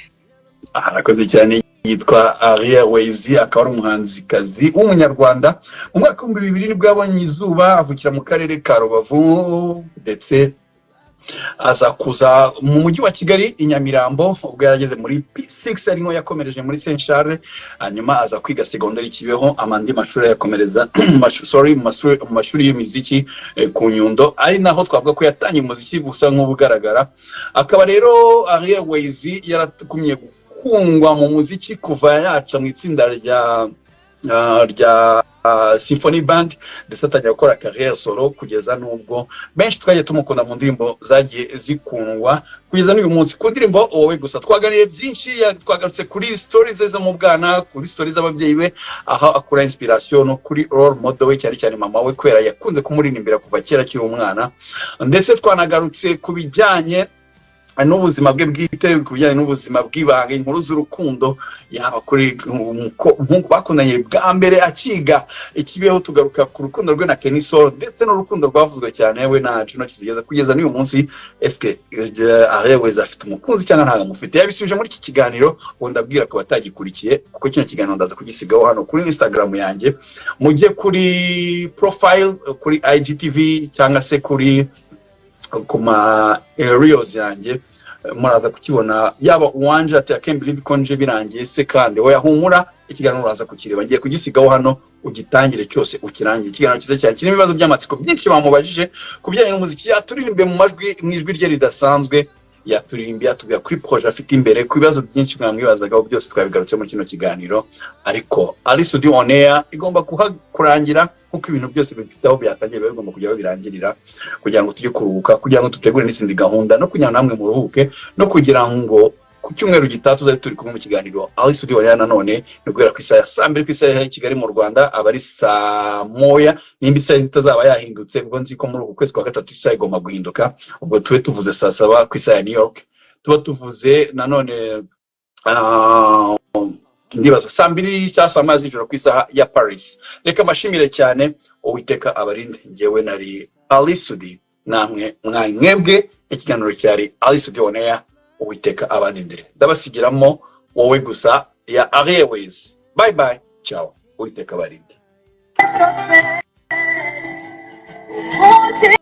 Arakoze cyane, yitwa Ariel Wayz, akaba ari umuhanzikazi w'umunyarwanda. Mu mwaka w'2000 nibwo yabonye izuba, avukira mu karere ka Rubavu, ndetse aza kuza mu mujyi wa Kigali i Nyamirambo ubwo yarageze muri P6, arimo yakomereje muri Saint Charles, hanyuma aza kwiga segonderi Kibeho, amandi mashuri ayakomereza sorry, mu mashuri y'imiziki ku Nyundo, ari naho twavuga ko yatangiye umuziki gusa nk'ubugaragara. Akaba rero Ariel Wayz yaratumye gukundwa mu muziki kuva yaca mu itsinda rya Symphony Band, ndetse atangira gukora carrière solo, kugeza n'ubwo benshi twagiye tumukunda mu ndirimbo zagiye zikundwa kugeza n'uyu munsi, ku ndirimbo "Wowe Gusa". Twaganiriye byinshi, twagarutse kuri stories ze zo mu bwana, kuri stories z'ababyeyi be, aho akura inspiration, no kuri role model we, cyane cyane mama we, kubera yakunze kumuririmbira kuva kera akiri umwana. Ndetse twanagarutse ku bijyanye n'ubuzima bwe bwite, ku bijyanye n'ubuzima bw'ibanga, inkuru z'urukundo, yaba kuri umuhungu bakundanye bwa mbere akiga ikibeho, tugaruka ku rukundo rwe na Kenny Sol, ndetse n'urukundo rwavuzwe cyane we na Juno Kizigenza. Kugeza n'uyu munsi, eske Ariel Wayz afite umukunzi cyangwa ntabwo amufite? Yabisubije muri iki kiganiro. Ubu ndabwira ku batagikurikiye, kuko kino kiganiro ndaza kugisigaho hano kuri Instagram yanjye, mujye kuri profile, kuri IGTV cyangwa se ku ma reels yanjye, muraza kukibona. Yaba uwanje ati "I can't believe ko nje birangiye se kandi." Oya, humura, ikiganiro uraza kukireba, ngiye kugisigaho hano, ugitangire cyose ukirangiye. Ikiganiro cyiza cyane kirimo ibibazo by'amatsiko byinshi bamubajije ku bijyanye n'umuziki. Yaturirimbiye mu majwi, mu ijwi rye ridasanzwe, yaturirimbiye, atubwira kuri projet afite imbere, ku bibazo byinshi mwamwibazagaho byose twabigarutse muri kino kiganiro. Ariko Ally Soudy On Air igomba kurangira kuko ibintu byose bifite aho byatangiye biba bigomba kujya aho birangirira, kugira ngo tujye kuruhuka, kugira ngo dutegure n'izindi gahunda, no kugira ngo namwe muruhuke, no kugira ngo ku cyumweru gitaha tuzari turi kumwe mu kiganiro Ally Soudy On Air. Nanone ni guhera ku isaha ya saa 2 ku isaha ya Kigali mu Rwanda, aba ari saa 1, nimba isaha itazaba yahindutse. Ubwo nzi ko muri uku kwezi kwa gatatu isaha igomba guhinduka. Ubwo tube tuvuze saa 7 ku isaha ya New York, tuba tuvuze nanone ndibaza saa 2 cyangwa saa 1 z'ijoro ku isaha ya Paris. Reka mbashimire cyane, Uwiteka abarinde. Ngewe nari Ally Soudy, namwe mwari mwebwe. Ikiganiro cyari Ally Soudy On Air. Uwiteka abanindire. Ndabasigiramo "Wowe Gusa" ya Ariel Wayz. Bye bye, ciao, Uwiteka abarinde. Shoferi umutima.